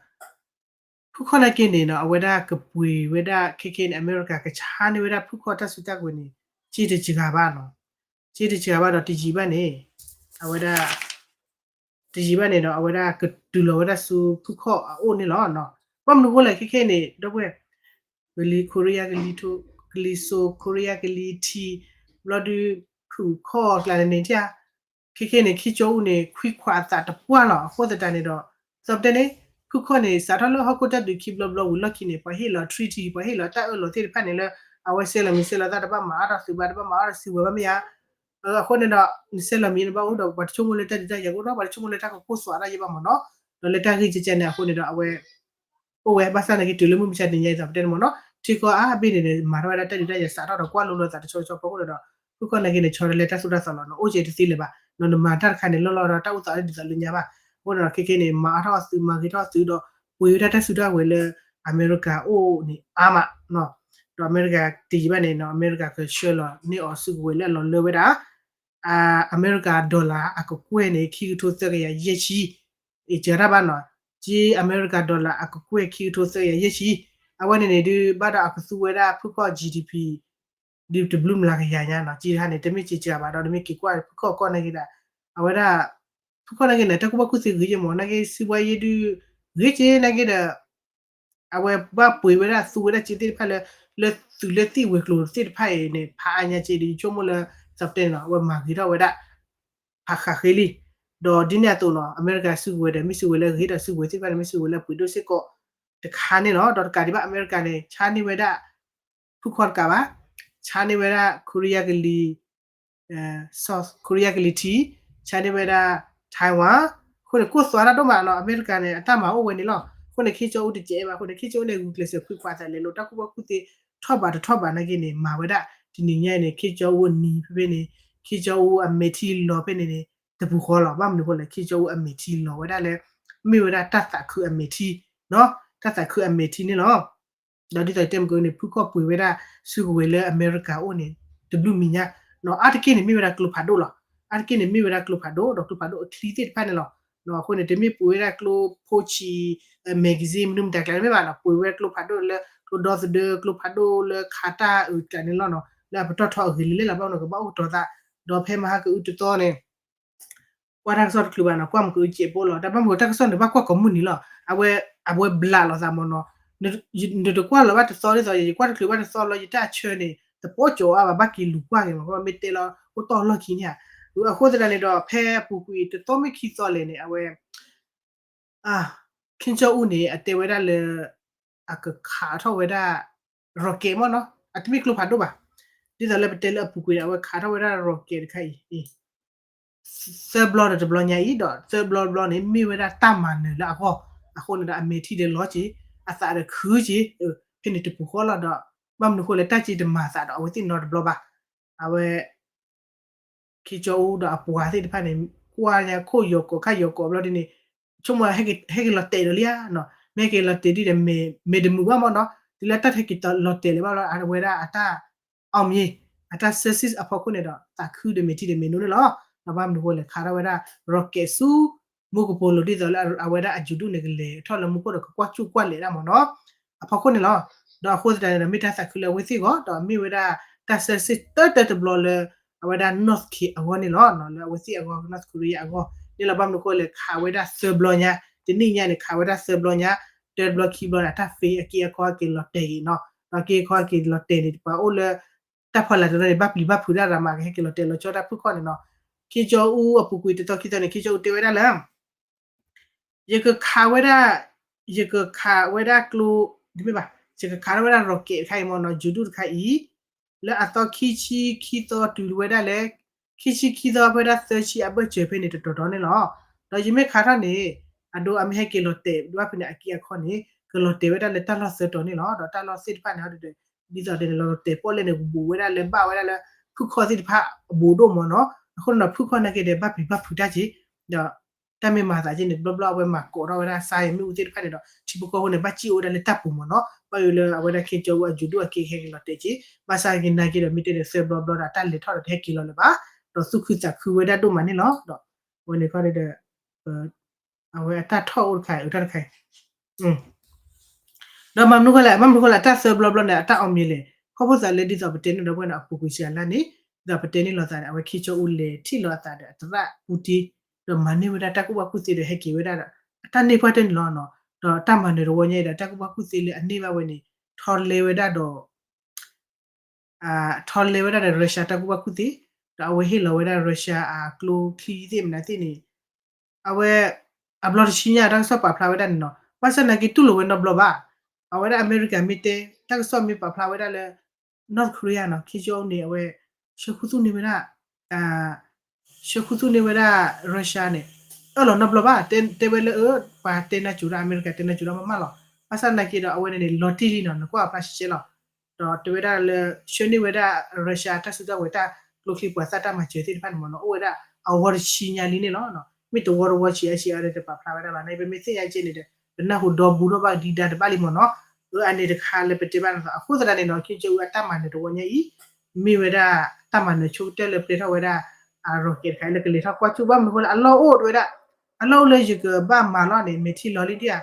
ဖုခီၣ်နာ်က့န့ၣ်နီၤ အဝဲဒၣ်ကပှ့ၤဝဲဒၣ် ခဲခဲအံၤန့ၣ် အမဲရကၤကဆါန့ၢ်ဝဲဒၣ်ဖုခီၣ်တၢ်စုတၢ်ကဝဲၤန့ၣ် စ့တစှၤဘၣ်နီၤ စ့တစှၤဘၣ်ဒီးတယံာ်ဘၣ်န့ၣ် အဝဲဒၣ် တယံာ်ဘၣ်န့ၣ်ဒီး အဝဲဒၣ်ကတုၤလီၤဝဲဒၣ်ဆူဖုခီၣ်အအိၣ်န့ၣ်လီၤ. ဘၣ်မနုၤအဃိလဲၣ် ခဲခဲအံၤန့ၣ် ဒီပုၢ်ဝဲၢ် ကလံၤခိရံယါကလံၤ ကလံၤစိးခိရံယါကလံၤထံး ဘျီဒုး ဖုခီၣ်ကျါန့ၣ်န့ၣ် ခဲခဲန့ၣ် ခ့ကၠီအူန့ၣ် ခွံခွါအသးတပှၢ်လီၤ. အဃိသတးန့ၣ်ဒီး သီပတဲန့ၣ် ဖုခီၣ်န့ၣ် စးထီၣ်လၢဟီၣ်ခိၣ်တၢ်ဒုးခံဘျီဘျီဝံၤလီၢ်ခံန့ၣ် ပှၤဟ့ၣ်လီၤ treaty ပှၤဟ့ၣ်လီၤတၢ်အၢၣ်လီၤသ့ၣ်တဖၣ်န့ၣ်လၢ အဝဲဆဲးလီၤမံၤဆဲးလီၤသၣ် တဘၣ်မၤအါထီၣ်သုးဘၣ် တဘၣ်မၤအါထီၣ်စုကဝဲၤဘၣ်မ့ၢ်ဧါ. အဃိန့ၣ်ဒီး နဆဲးလီၤမံၤန့ၣ် ဘၣ်အိၣ်ဒီး ပှၤတဆိကမိၣ်လၢတၢ်ဒုးတၢ်ယၤကအိၣ်ထီၣ် ပှၤတဆိကမိၣ်လၢတၢ်ကကိၢ်သွးတၢ်ယဲဘၣ်မ့ၢ်နီၤ. ဒီးလၢတၢ်ဂ့ၢ်ကဲကဲန့ၣ် အဃိန့ၣ်ဒီး အဝဲ အိၣ်ဝဲ ဘၣ်ဆၣ်နာ်က့တုၤလၢမုၢ်မဆါတနံၤညါအံၤ သီပတဲန့ၣ်မ့ၢ်နီၤ ထံကီၢ်အါဘ့ၣ်န့ၣ်န့ၣ် မၤထီၣ်ဝဲဒၣ်တၢ်ဒုးတၢ်ယၤစးထီၣ်ဒီးကွၢ်လိလီၤသးတဆီတဆီဖီခိၣ်န့ၣ်ဒီး ဖုခီၣ်နာ်က့န့ၣ် ဆီတလဲတၢ်သိၣ်တၢ်သီလီၤ နအိၣ်ကဲတသ့လၢၤဘၣ် နမၤတၢ်တခါန့ၣ် လီၢ်လီၢ်ဒီးတၢ်အိၣ်သးဒ်သိးလၢညါဘၣ်. အဃိန့ၣ်ဒီး ခဲခဲန့ၣ် မၤအါထီၣ်သုး မၤဂ့ၤထီၣ်သုးဒီး ပှ့ၤဝဲဒၣ်တၢ်စုတၢ်ကဝဲၤလၢ အမဲရကၤအိၣ်န့ၣ် အါမး ဒီးအမဲရကၤတယံာ်ဘၣ်န့ၣ် အမဲရကၤကဆှၢလီၤန့ၢ်အီၤစုကဝဲၤလၢအလီၤလၢဝဲဒၣ် အမဲရကၤ dollar အကကွဲၢ်န့ၣ် ခံကထိသၢကယၤယဲၢ်ဆံ အ့ၣ် စှၤတၢ်ဘၣ်နီၤ က့အမဲရကၤ dollar အကကွဲၢ်ခံကထိသၢကယၤယဲၢ်ဆံ အဝဲန့ၣ်န့ၣ် ဒုးဘၣ်ဒီးအကသူဝဲဒၣ်ဖုခီၣ် G D P ဒုးတဘျုးမျးကယၤညါနီၤ က့တခါန့ၣ် တမ့ၢ်က့စှၤဘၣ်ဒီး နမ့ၢ်က့ၤကွၢ်ဖုခီၣ်ကီၢ်နာ်က့ဒီး အဝဲဒၣ် ဖုခီၣ်နာ်က့န့ၣ် တၢ်ကူၣ်ဘၣ်ကူၣ်သ့ဂ့ၤက့မ့ၢ် နာ်က့ စီးပွားရေး ဒုး ဂ့ၤက့နာ်က့ဒီး အဝဲဘၣ်ပှ့ၤဝဲဒၣ်သူဝဲဒၣ်စ့သ့ၣ်တဖၣ်လၢ လၢသုးလၢသံၣ်ဝဲၤကျိၤသ့ၣ်တဖၣ်အံၤန့ၣ် ဖးအါညါက့ဒီး ယဆိကမိၣ်လၢ သီပတဲန့ၣ်နီၤ အဝဲမၤဂ့ၤထီၣ်ဝဲဒၣ် ဖးဃးဃ့လံ ဒီးဒ်န့ၣ်အသိးနီၤ အမဲရကၤစုကဝဲၤဒီး မ့ၢ်စုကဝဲၤလၢအဂ့ၤဒီး စုကဝဲၤသ့ၣ်တဖၣ်န့ၣ် မ့ၢ်စုကဝဲၤလၢအပှ့ၤဒိၣ်စ့ၢ်ကီး တခါန့ၣ်လီၤ. ဒီးတကးဒံးဘၣ် အမဲရကၤန့ၣ် ဆါန့ၢ်ဝဲဒၣ် ဖုခီၣ်တကးဘၣ် ဆါန့ၢ်ဝဲဒၣ် ခိရံယါကလံၤ South Korea ကလံၤထံး ဆါန့ၢ်ဝဲဒၣ် Taiwan အဃိန့ၣ် ကိၢ်သွးတၢ်ဒိၣ်မးနီၤ အမဲရကၤန့ၣ် အတၢ်မၤအိၣ်ဝဲန့ၣ်လီၤ. အဃိန့ၣ် ခ့ကၠီအူတကဲးဘၣ် အဃိန့ၣ် ခ့ကၠီအူန့ၣ် ဂုာ်ကျဲးစၢးခွံခွါအသးလဲၤလိာ် တၢ်ကူၣ်ဘၣ်ကူၣ်သ့ ထီၣ်ဘးတထီၣ်ဘးနာ်က့န့ၣ် မၤဝဲဒၣ် တနံၤညါအံၤန့ၣ် ခ့ကၠီအူအနံၤဖဲဖဲန့ၣ် ခ့ကၠီအူအမဲာ်ထံလီၤဖဲန့ၣ်န့ၣ် တပူၤဃီလီၤ. ဘၣ်မနုၤအဃိလဲၣ် ခ့ကၠီအူအမဲာ်ထံလီၤဝဲဒၣ်လၢ မ့ၢ်ဝဲဒၣ်တၢ်သးခုအမဲာ်ထံ တၢ်သးခုအမဲာ်ထံန့ၣ်လီၤ. ဒီးဒ်သိးတဲမုၢ်ကန့ၣ် ဖုခီၣ်ပှ့ၤဝဲဒၣ် စုကဝဲၤလၢအမဲရကၤအိၣ်န့ၣ် တဘျုးမံၤညါ အါတက့ၢ်န့ၣ်မ့ၢ်ဝဲဒၣ်ကျိဖးဒိၣ်လီၤ. အါတက့ၢ်န့ၣ်မ့ၢ်ဝဲဒၣ်ကျိဖးဒိၣ် ဒီးကျိဖးဒိၣ်အချံသ့ၣ်တဖၣ်န့ၣ်လီၤ. အဃိန့ၣ် တမ့ၢ်ပှ့ၤဝဲဒၣ်ကျိဖိဆံး magazine မနုၤမတၤကျါတမ့ၢ်ဘၣ်နီၤ ပှ့ၤဝဲဒၣ်ကျိဖးဒိၣ်လၢကျိဒီသဒၢ ကျိဖးဒိၣ်လၢခးတၢ်အုးကျါန့ၣ်လီၤနီၤ လၢအပတီၢ်ထီအဂ့ၤလံလၢ်လၢ် ဘၣ်မနုၤကဘၣ်အိၣ်ကတီၤသး ဒီးဖဲမဟါကအုတသီန့ၣ် ကွၢ်တၢ်ကစီၣ်တချုးဘၣ်နီၤ ကွၢ်မုၢ်ကအိၣ်စဲးဘိလီၤ. တၢ်ဘၣ်မနုၤတၢ်ကစီၣ်န့ၣ် ဘၣ်ကွၢ်ကိးမုၢ်နံၤလီၤ. အဝဲ အဝဲဘျးလိာ်သးမ့ၢ်နီၤ နတကွၢ်လီၤဘၣ်တသီဒ်သိး ယကွၢ်တချုးဘၣ်တသီလီၤ ယတၢ်အဆၢန့ၣ် တပိာ်ကၠီၤအါဘၣ် ဘၣ်က့ၤလူၤကွၢ်က့ၤမး မ့ၢ်တဲလီၤ အိၣ်တီၢ်လီၢ်ခံန့ၣ်ဧါ. အဃိသတးန့ၣ်ဒီး ဖဲအပူၤကွံာ်တသီမ့ၢ်ခံသီလဲၣ်န့ၣ် အဝဲ ခ့ကၠီအူန့ၣ် အတဲဝဲဒၣ်လၢ အကခးထီၣ်ဝဲဒၣ် rocket မ့ၢ်နီၤ အတမ့ၢ်ကျိဖးဒိၣ်ဘၣ်. ဒ်သိးလၢပတဲလၢအပူၤကွံာ်န့ၣ် အဝဲခးထီၣ်ဝဲဒၣ် rocket တခါအံၤ သၢဘျီဒီးတဘျီညါအံၤဒီး သၢဘျီတဘျီန့ၣ် မ့ၢ်ဝဲဒၣ်တၢ်မၤနၢၤလၢအဂီၢ် အဃိန့ၣ်ဒီး အမဲာ်ထံဒီးလီၤက့ၤ အသးဒီးခုက့ၤ ဖဲန့ၣ်တပူၤဃီလီၤဒီး ဘၣ်မနုၤအဃိလဲၣ် တၢ်က့ၤတမၤသးဒီးအဝဲသ့ၣ်နီတဘျီဘၣ်. အဝဲ ခ့ကၠီအူဒီးအပှၤသ့ၣ်တဖၣ်န့ၣ် ကွၢ်ညါခိၣ်ယီၤကိးခါယီၤကိးဘျီဒ်န့ၣ် ဆိကမိၣ်ဟဲက့ၤလီၤတဲာ်ဒီးလံဧါနီၤ မ့ၢ်ဟဲက့ၤလီၤတဲာ်ဒ်ဒီး မဲာ်တမုာ်ဘၣ်မ့ၢ်နီၤ တုၤလၢတၢ်တဟဲက့ၤလီၤတဲာ်လၢၤဘၣ်လီၤ အဝဲဒၣ်အတၢ် အောင်မြင် အတၢ် success အဖီခိၣ်န့ၣ်ဒီး သးခုဒီးမ့ၢ်ထံဒီးမ့ၢ်နိန့ၣ်လီၤ. ဒီးဘၣ်မနုၤအဃိလဲၣ် ခးထီၣ်ဝဲဒၣ် rocket ဆူ မူကပိာ်လိၤ ဒ်သိးလၢအဝဲဒၣ်အယူၤဒူၣ်န့ၣ် ကလဲၤထီၣ်လၢမူခိၣ်ဒီးကကွၢ်စူၣ်ကွၢ်လဲၤဒၣ်မ့ၢ်နီၤ အဖီခိၣ်န့ၣ်လီၤ. ဒီးအဃိသတးန့ၣ်ဒီး မ့ၢ်တၢ်သးခုလၢအဝဲသ့ၣ်အဂီၢ် ဒီးမ့ၢ်ဝဲဒၣ်တၢ် success တၢတၢတဘျီလၢ အဝဲဒၣ် North Korea အဂီၢ်န့ၣ်လီၤ. လၢအဝဲသ့ၣ်အဂီၢ် North Korea အဂီၢ်န့ၣ်လီၤ. ဘၣ်မနုၤအဃိလဲၣ် ခးဝဲဒၣ်သၢဘျီညါ တနံၣ်ညါန့ၣ် ခးဝဲဒၣ်သၢဘျီညါ တၢတဘျီခံဘျီန့ၣ် အတၢ်ဖံးအက့အခီအက့ၤလီၤတဲာ်ဂ့ၤနီၤ. ဒီးက့အခီအက့ၤလီၤတဲာ်န့ၣ် ပှၤအိၣ်လၢ တၢ်ဖီလာ်တနီၤန့ၣ် ဘၣ်ပျံၤဘၣ်ဖုးဒၣ်ရၤမး ကဟဲက့ၤလီၤတဲာ်လီၤဆီတၢ်ဖုၣ်ခီၣ်န့ၣ်နီၤ. ခ့ကၠီအူအပူၤကွံာ်တသီခံသီန့ၣ် ခ့ကၠီအူတဲဝဲဒၣ်လၢ ယကခးဝဲဒၣ် ယကခးဝဲဒၣ်ကျိ တမ့ၢ်ဘၣ် ယကခးထီၣ်ဝဲဒၣ် rocket တခါအံၤမ့ၢ်နီၤ ယူၤဒူၣ်တခါအံၤ လၢအသီခံဆံခံသီတုၤဝဲဒၣ်လၢ ခံဆံခံသီဖဲဒၣ်သၢဆံအဘၢၣ်စၢၤဖဲန့ၣ် တတီၤတီၤန့ၣ်လီၤ. ဒီးယမ့ၢ်ခးထီၣ်န့ၣ် အဒိအမ့ၢ်ဟဲက့ၤလီၤတဲာ်ဘၣ်ဖဲန့ၣ် အက့အခီန့ၣ် ကလီၤတဲာ်ဝဲဒၣ်လၢတၢ်လီၢ်သၢတီၤန့ၣ်လီၤ. ဒီးတၢ်လီၢ်သ့ၣ်တဖၣ်န့ၣ် ဒ်သိးဒီးန့ၣ် လီၤတဲာ်ပီၣ်လဲၣ်န့ၣ် ဘူးဝဲဒၣ်လၢဘၣ်ဝဲဒၣ်လၢ ဖုၣ်ခီၣ်သ့ၣ်တဖၣ်အဘူးဒိၣ်မ့ၢ်နီၤ. အဃိန့ၣ်ဒီး ဖုၣ်ခီၣ်နာ်က့ဒီး ဘၣ်ပျံၤဘၣ်ဖုးတၢ်က့ၤ ဒီး တၢ်မ့ၢ်မၤသးက့န့ၣ် တဘျီဘျီအဝဲမၤကိးထီၣ်ဝဲဒၣ် စါယမ့ၣ်အူသ့ၣ်တဖၣ်န့ၣ်ဒီး ထံဖိကီၢ်ဖိန့ၣ် ဘၣ်စံၣ်အိၣ်ဝဲဒၣ်လၢတၢ်ပူၤမ့ၢ်နီၤ. ဘၣ်ယိၣ်လၢအဝဲဒၣ်ခ့ကၠီအူအယူၤဒူၣ်အက့ဟဲက့ၤလီၤတဲာ်က့ၤ ဘၣ်ဆၣ်က့နာ်က့ဒီး မ့ၢ်တဲန့ၣ် သၢဘျီဘျီဒီး တၢ်လဲၤထီၣ်ဒီးတဟဲက့ၤလီၤလၢၤဘၣ်. ဒီးသူၣ်ခုသးခုဝဲဒၣ်ဒိၣ်မးန့ၣ်လီၤ. ဒီးအဝဲန့ၣ်ခီဒီး အဝဲအတၢ်ထီၣ်အိၣ်တခါအံၤ အတၢ်တခါအံၤ ဒီးမၤမနုၤဃိလဲၣ် ဘၣ်မနုၤဃိလဲၣ် အတၢ်သၢဘျီဘျီန့ၣ် အတၢ်အီၣ်မ့ၤလဲၣ် ခီဖျိသးလၢဒ်သိးပတဲန့ၣ်ဒီး ပဝဲန့ၣ် အပူၤကွံာ်စှၤလါန့ၣ် ဒ်သိးပတဲန့ၣ်လိာ်သးန့ၣ် အဝဲခ့ကၠီအူလဲၤထံၣ်လိာ်အသးဒီးအသရၣ်ပူတ့ ဒီးမၤန့ၢ်ဝဲဒၣ်တၢ်ကူၣ်ဘၣ်ကူၣ်သ့ဒီးဟဲက့ၤဝဲဒၣ်ဒီး အတၢ်န့ၢ်ပှၢ်တၢၢ်န့ၣ်လီၤ. ဒီးတၢ်မၤနၢၤတဝီညါအံၤဒီး တၢ်ကူၣ်ဘၣ်ကူၣ်သ့လၢအန့ၢ်ဘၣ်ဝဲန့ၣ် ထီလဲဝဲဒၣ်ဒီး ထီလဲဝဲဒၣ်ဒီး Russia တၢ်ကူၣ်ဘၣ်ကူၣ်သ့ ဒီးအဝဲဟ့ၣ်လီၤဝဲဒၣ် Russia အကျိချံသ့ၣ်မနုၤသ့ၣ်န့ၣ် အဝဲ အဘျီတဆံညါတၢ်ကစီၣ်ပာ်ဖျါဝဲဒၣ်န့ၣ်နီၤ ဘၣ်ဆၣ်နာ်က့တူၢ်လိာ်ဝဲနီတဘျီဘၣ်. အဝဲဒၣ်အမဲရကၤမ့ၢ်တဲ တၢ်ကစီၣ်မ့ၢ်ပာ်ဖျါဝဲဒၣ်လၢ North Korea နီၤ ခ့ကၠီအူန့ၣ် အဝဲ ဆှၢခူသူၣ်န့ၢ်ဝဲဒၣ် ဆှၢခူသူၣ်န့ၢ်ဝဲဒၣ် Russia န့ၣ် အၢၣ်လီၤနီတဘျီဘၣ် တဲဝဲလၢအ ပှၤတဲနၢ်စူၤဒၣ် အမဲရကၤတဲနၢ်စူၤဒၣ်မးမးလီၤ. ဘၣ်ဆၣ်နာ်က့ဒီး အဝဲန့ၣ်န့ၣ် လီၤတံၢ်လံနီၤ နကွၢ်အဖျါရှဲရှဲလီၤ. ဒီးတဲဝဲဒၣ်လၢ ဆှၢန့ၢ်ဝဲဒၣ် Russia တၢ်စုကဝဲၤတၢ်ကျိချံပှၤသၣ်တၢ်မၤစၢၤသ့ၣ်တဖၣ်န့ၣ်မ့ၢ်နီၤ အိၣ်ဝဲဒၣ်အဝီတဆံညါလံန့ၣ်လီၤ. မ့ၢ်တဝီတဝီဆံးအါဆံးအါဒီးတပာ်ဖျါဝဲဒၣ်ဘၣ်န့ၣ် ပမ့ၢ်သ့ၣ်ညါကဲန့ၣ်ဒီး ပနၢ်ဟူဒီဘူးထီၣ်ဘၣ်ဒံးဒါတဘၣ်လံမ့ၢ်နီၤ. အၢအန့ၣ်တခါလၢပတဲဘၣ်န့ၣ် အဃိသတးန့ၣ်နီၤ ခ့ကၠီအူအတၢ်မၤနၢၤတဝီညါအံၤ မ့ၢ်ဝဲဒၣ်တၢ်မၤနၢၤဆိကတၢၢ်လၢပျဲထီၣ်ဝဲဒၣ် အ rocket တခါအံၤလၢကလဲၤထီၣ်ကွၢ်စူၣ် ဘၣ်မနုၤအဃိလဲၣ် အလီၢ်အိၣ်တဝဲဒၣ် အလီၢ်အိၣ်လၢယကဘၣ်မၤလီၤန့ၣ် မဲာ်ထံလီၤလံဒံဧါ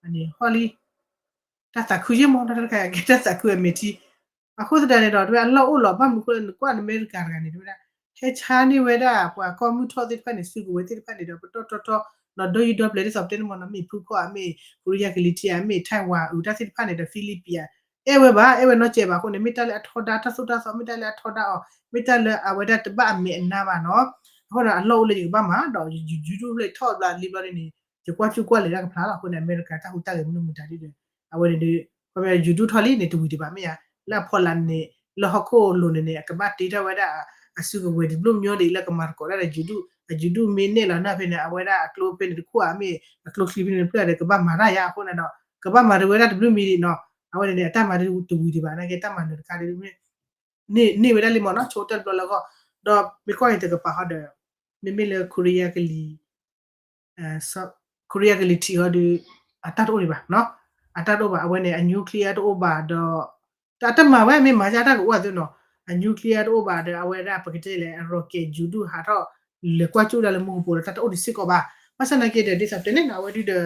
အန့ၣ်ဟီၣ်လံ တၢ်သးခုယဲၢ်မ့ၢ်နီၤ တၢ်တခါအံၤကဲတၢ်သးခုအမဲာ်ထံ အဃိသတးန့ၣ်ဒီး တဝဲအလီၢ်အိၣ်လီၤ ဘၣ်မနုၤအဃိလဲၣ် နကွၢ်နမဲရကၤတဂၤန့ၣ် တဝဲဒၣ် ဟဲဆါန့ၢ်ဝဲဒၣ် ပှၤကီၢ်မုၢ်ထီၣ်သ့ၣ်တဖၣ်န့ၣ် စုကဝဲၤသ့ၣ်တဖၣ်န့ၣ်ဒီး ပတီၢ်တီၢ်တီၢ် ဒီးဒီယုၢ်ဒီပျဲၤဒ်သိးပတဲန့ၣ်မ့ၢ်နီၤ မ့ၢ်ဖုခီၣ်ဧါ မ့ၢ် Korea ကလံၤထံးဧါ မ့ၢ် Taiwan အုးတၢ်သ့ၣ်တဖၣ်န့ၣ်ဒီး Philippines ဧါ အဲၣ်ဝဲဘၣ် အဲၣ်ဝဲနီတစဲးဘၣ်အဃိန့ၣ် မ့ၢ်တၢ်လၢအထီဒါတၢ်သိၣ်တၢ်သီ မ့ၢ်တၢ်လၢအထီဒါအီၤ မ့ၢ်တၢ်လၢအဝဲဒၣ်တဘၣ်အမဲာ်အနါဘၣ်နီၤ. အဃိဒီးအလီၢ်အိၣ်လၢယကဘၣ်မၤ ဒီးယူၤဒူၣ်ဖျၢၣ်ထီၣ်ဘျီလံဘျီဒ်န့ၣ် ယကွၢ်စူၣ်ကွၢ်လဲၤတၢ်ကဖျါလီၤ. အဃိန့ၣ် အမဲရကၤတၢ်ဟူးတၢ်ဂဲၤမနုၤမတၤဒ်ဒီး အဝဲန့ၣ်ဒီး ခီဖျိယူၤဒူၣ်ထီၣ်လံန့ၣ် တဝံၤဒံးဘၣ်မ့ၢ်ဧါ လၢအဖီလာ်န့ၣ် လၢဟီၣ်ခိၣ်လိၤန့ၣ်န့ၣ် အကဘၣ်တ့ထီၣ်ဝဲဒၣ် အစုကဝဲၤတဘျုးမံၤဒံး လၢကမၤသကိးတၢ်ဒီးယူၤဒူၣ် အယူၤဒူၣ်မ့ၢ်နဲၣ်လီၤနၢ်ဖဲန့ၣ် အဝဲဒၣ်အကျိဖဲန့ၣ်တခိၣ်ဧါ မ့ၢ်အကျိချံဖဲန့ၣ်တဖျၢၣ်ဒီး ကဘၣ်မၤတၢ်ယါ အဃိန့ၣ်ဒီး ကဘၣ်မၤတဝဲဒၣ်တဘျုးမံၤဒံးနီၤ. အဝဲန့ၣ်န့ၣ် အတၢ်မၤတဝံၤဒံးဘၣ် နာ်က့တၢ်မၤနၢၤတခါဒ် န့ၢ်ဝဲဒၣ်လံမ့ၢ်နီၤ ဆိကတၢၢ်တဘျီလၢအဂီၢ် ဒီးမ့ၢ်ကွၢ်အံၤတကပၤဟီဒီး မ့မ့ၢ်လၢ Korea ကလံၤ Korea ကလံၤထံးဟီဒီး အတၢ်တအိၣ်ဒံးဘၣ်နီၤ အတၢ်တအိၣ်ဘၣ် အဝဲန့ၣ် အ nuclear တအိၣ်ဘၣ်ဒီး တၢ်တမၤဝဲမ့ၢ်မၤယါတၢ်ကအိၣ်အသိးနီၤ အ nuclear တအိၣ်ဘၣ်ဒီး အဝဲဒၣ်ပကတဲလဲၣ် အ rocket ယူၤဒူၣ်ဟးထီၣ် လဲၤကွၢ်ကၠူၣ်ဒၣ်လၢမူကပိာ်ဒီး တၢ်တအိၣ်ဒံးစ့ၢ်ကီးဘၣ် ဘၣ်ဆၣ်နာ်က့ဒီး ဒ်သိးပတဲန့ၣ်နီၤ အဝဲဒုဒီး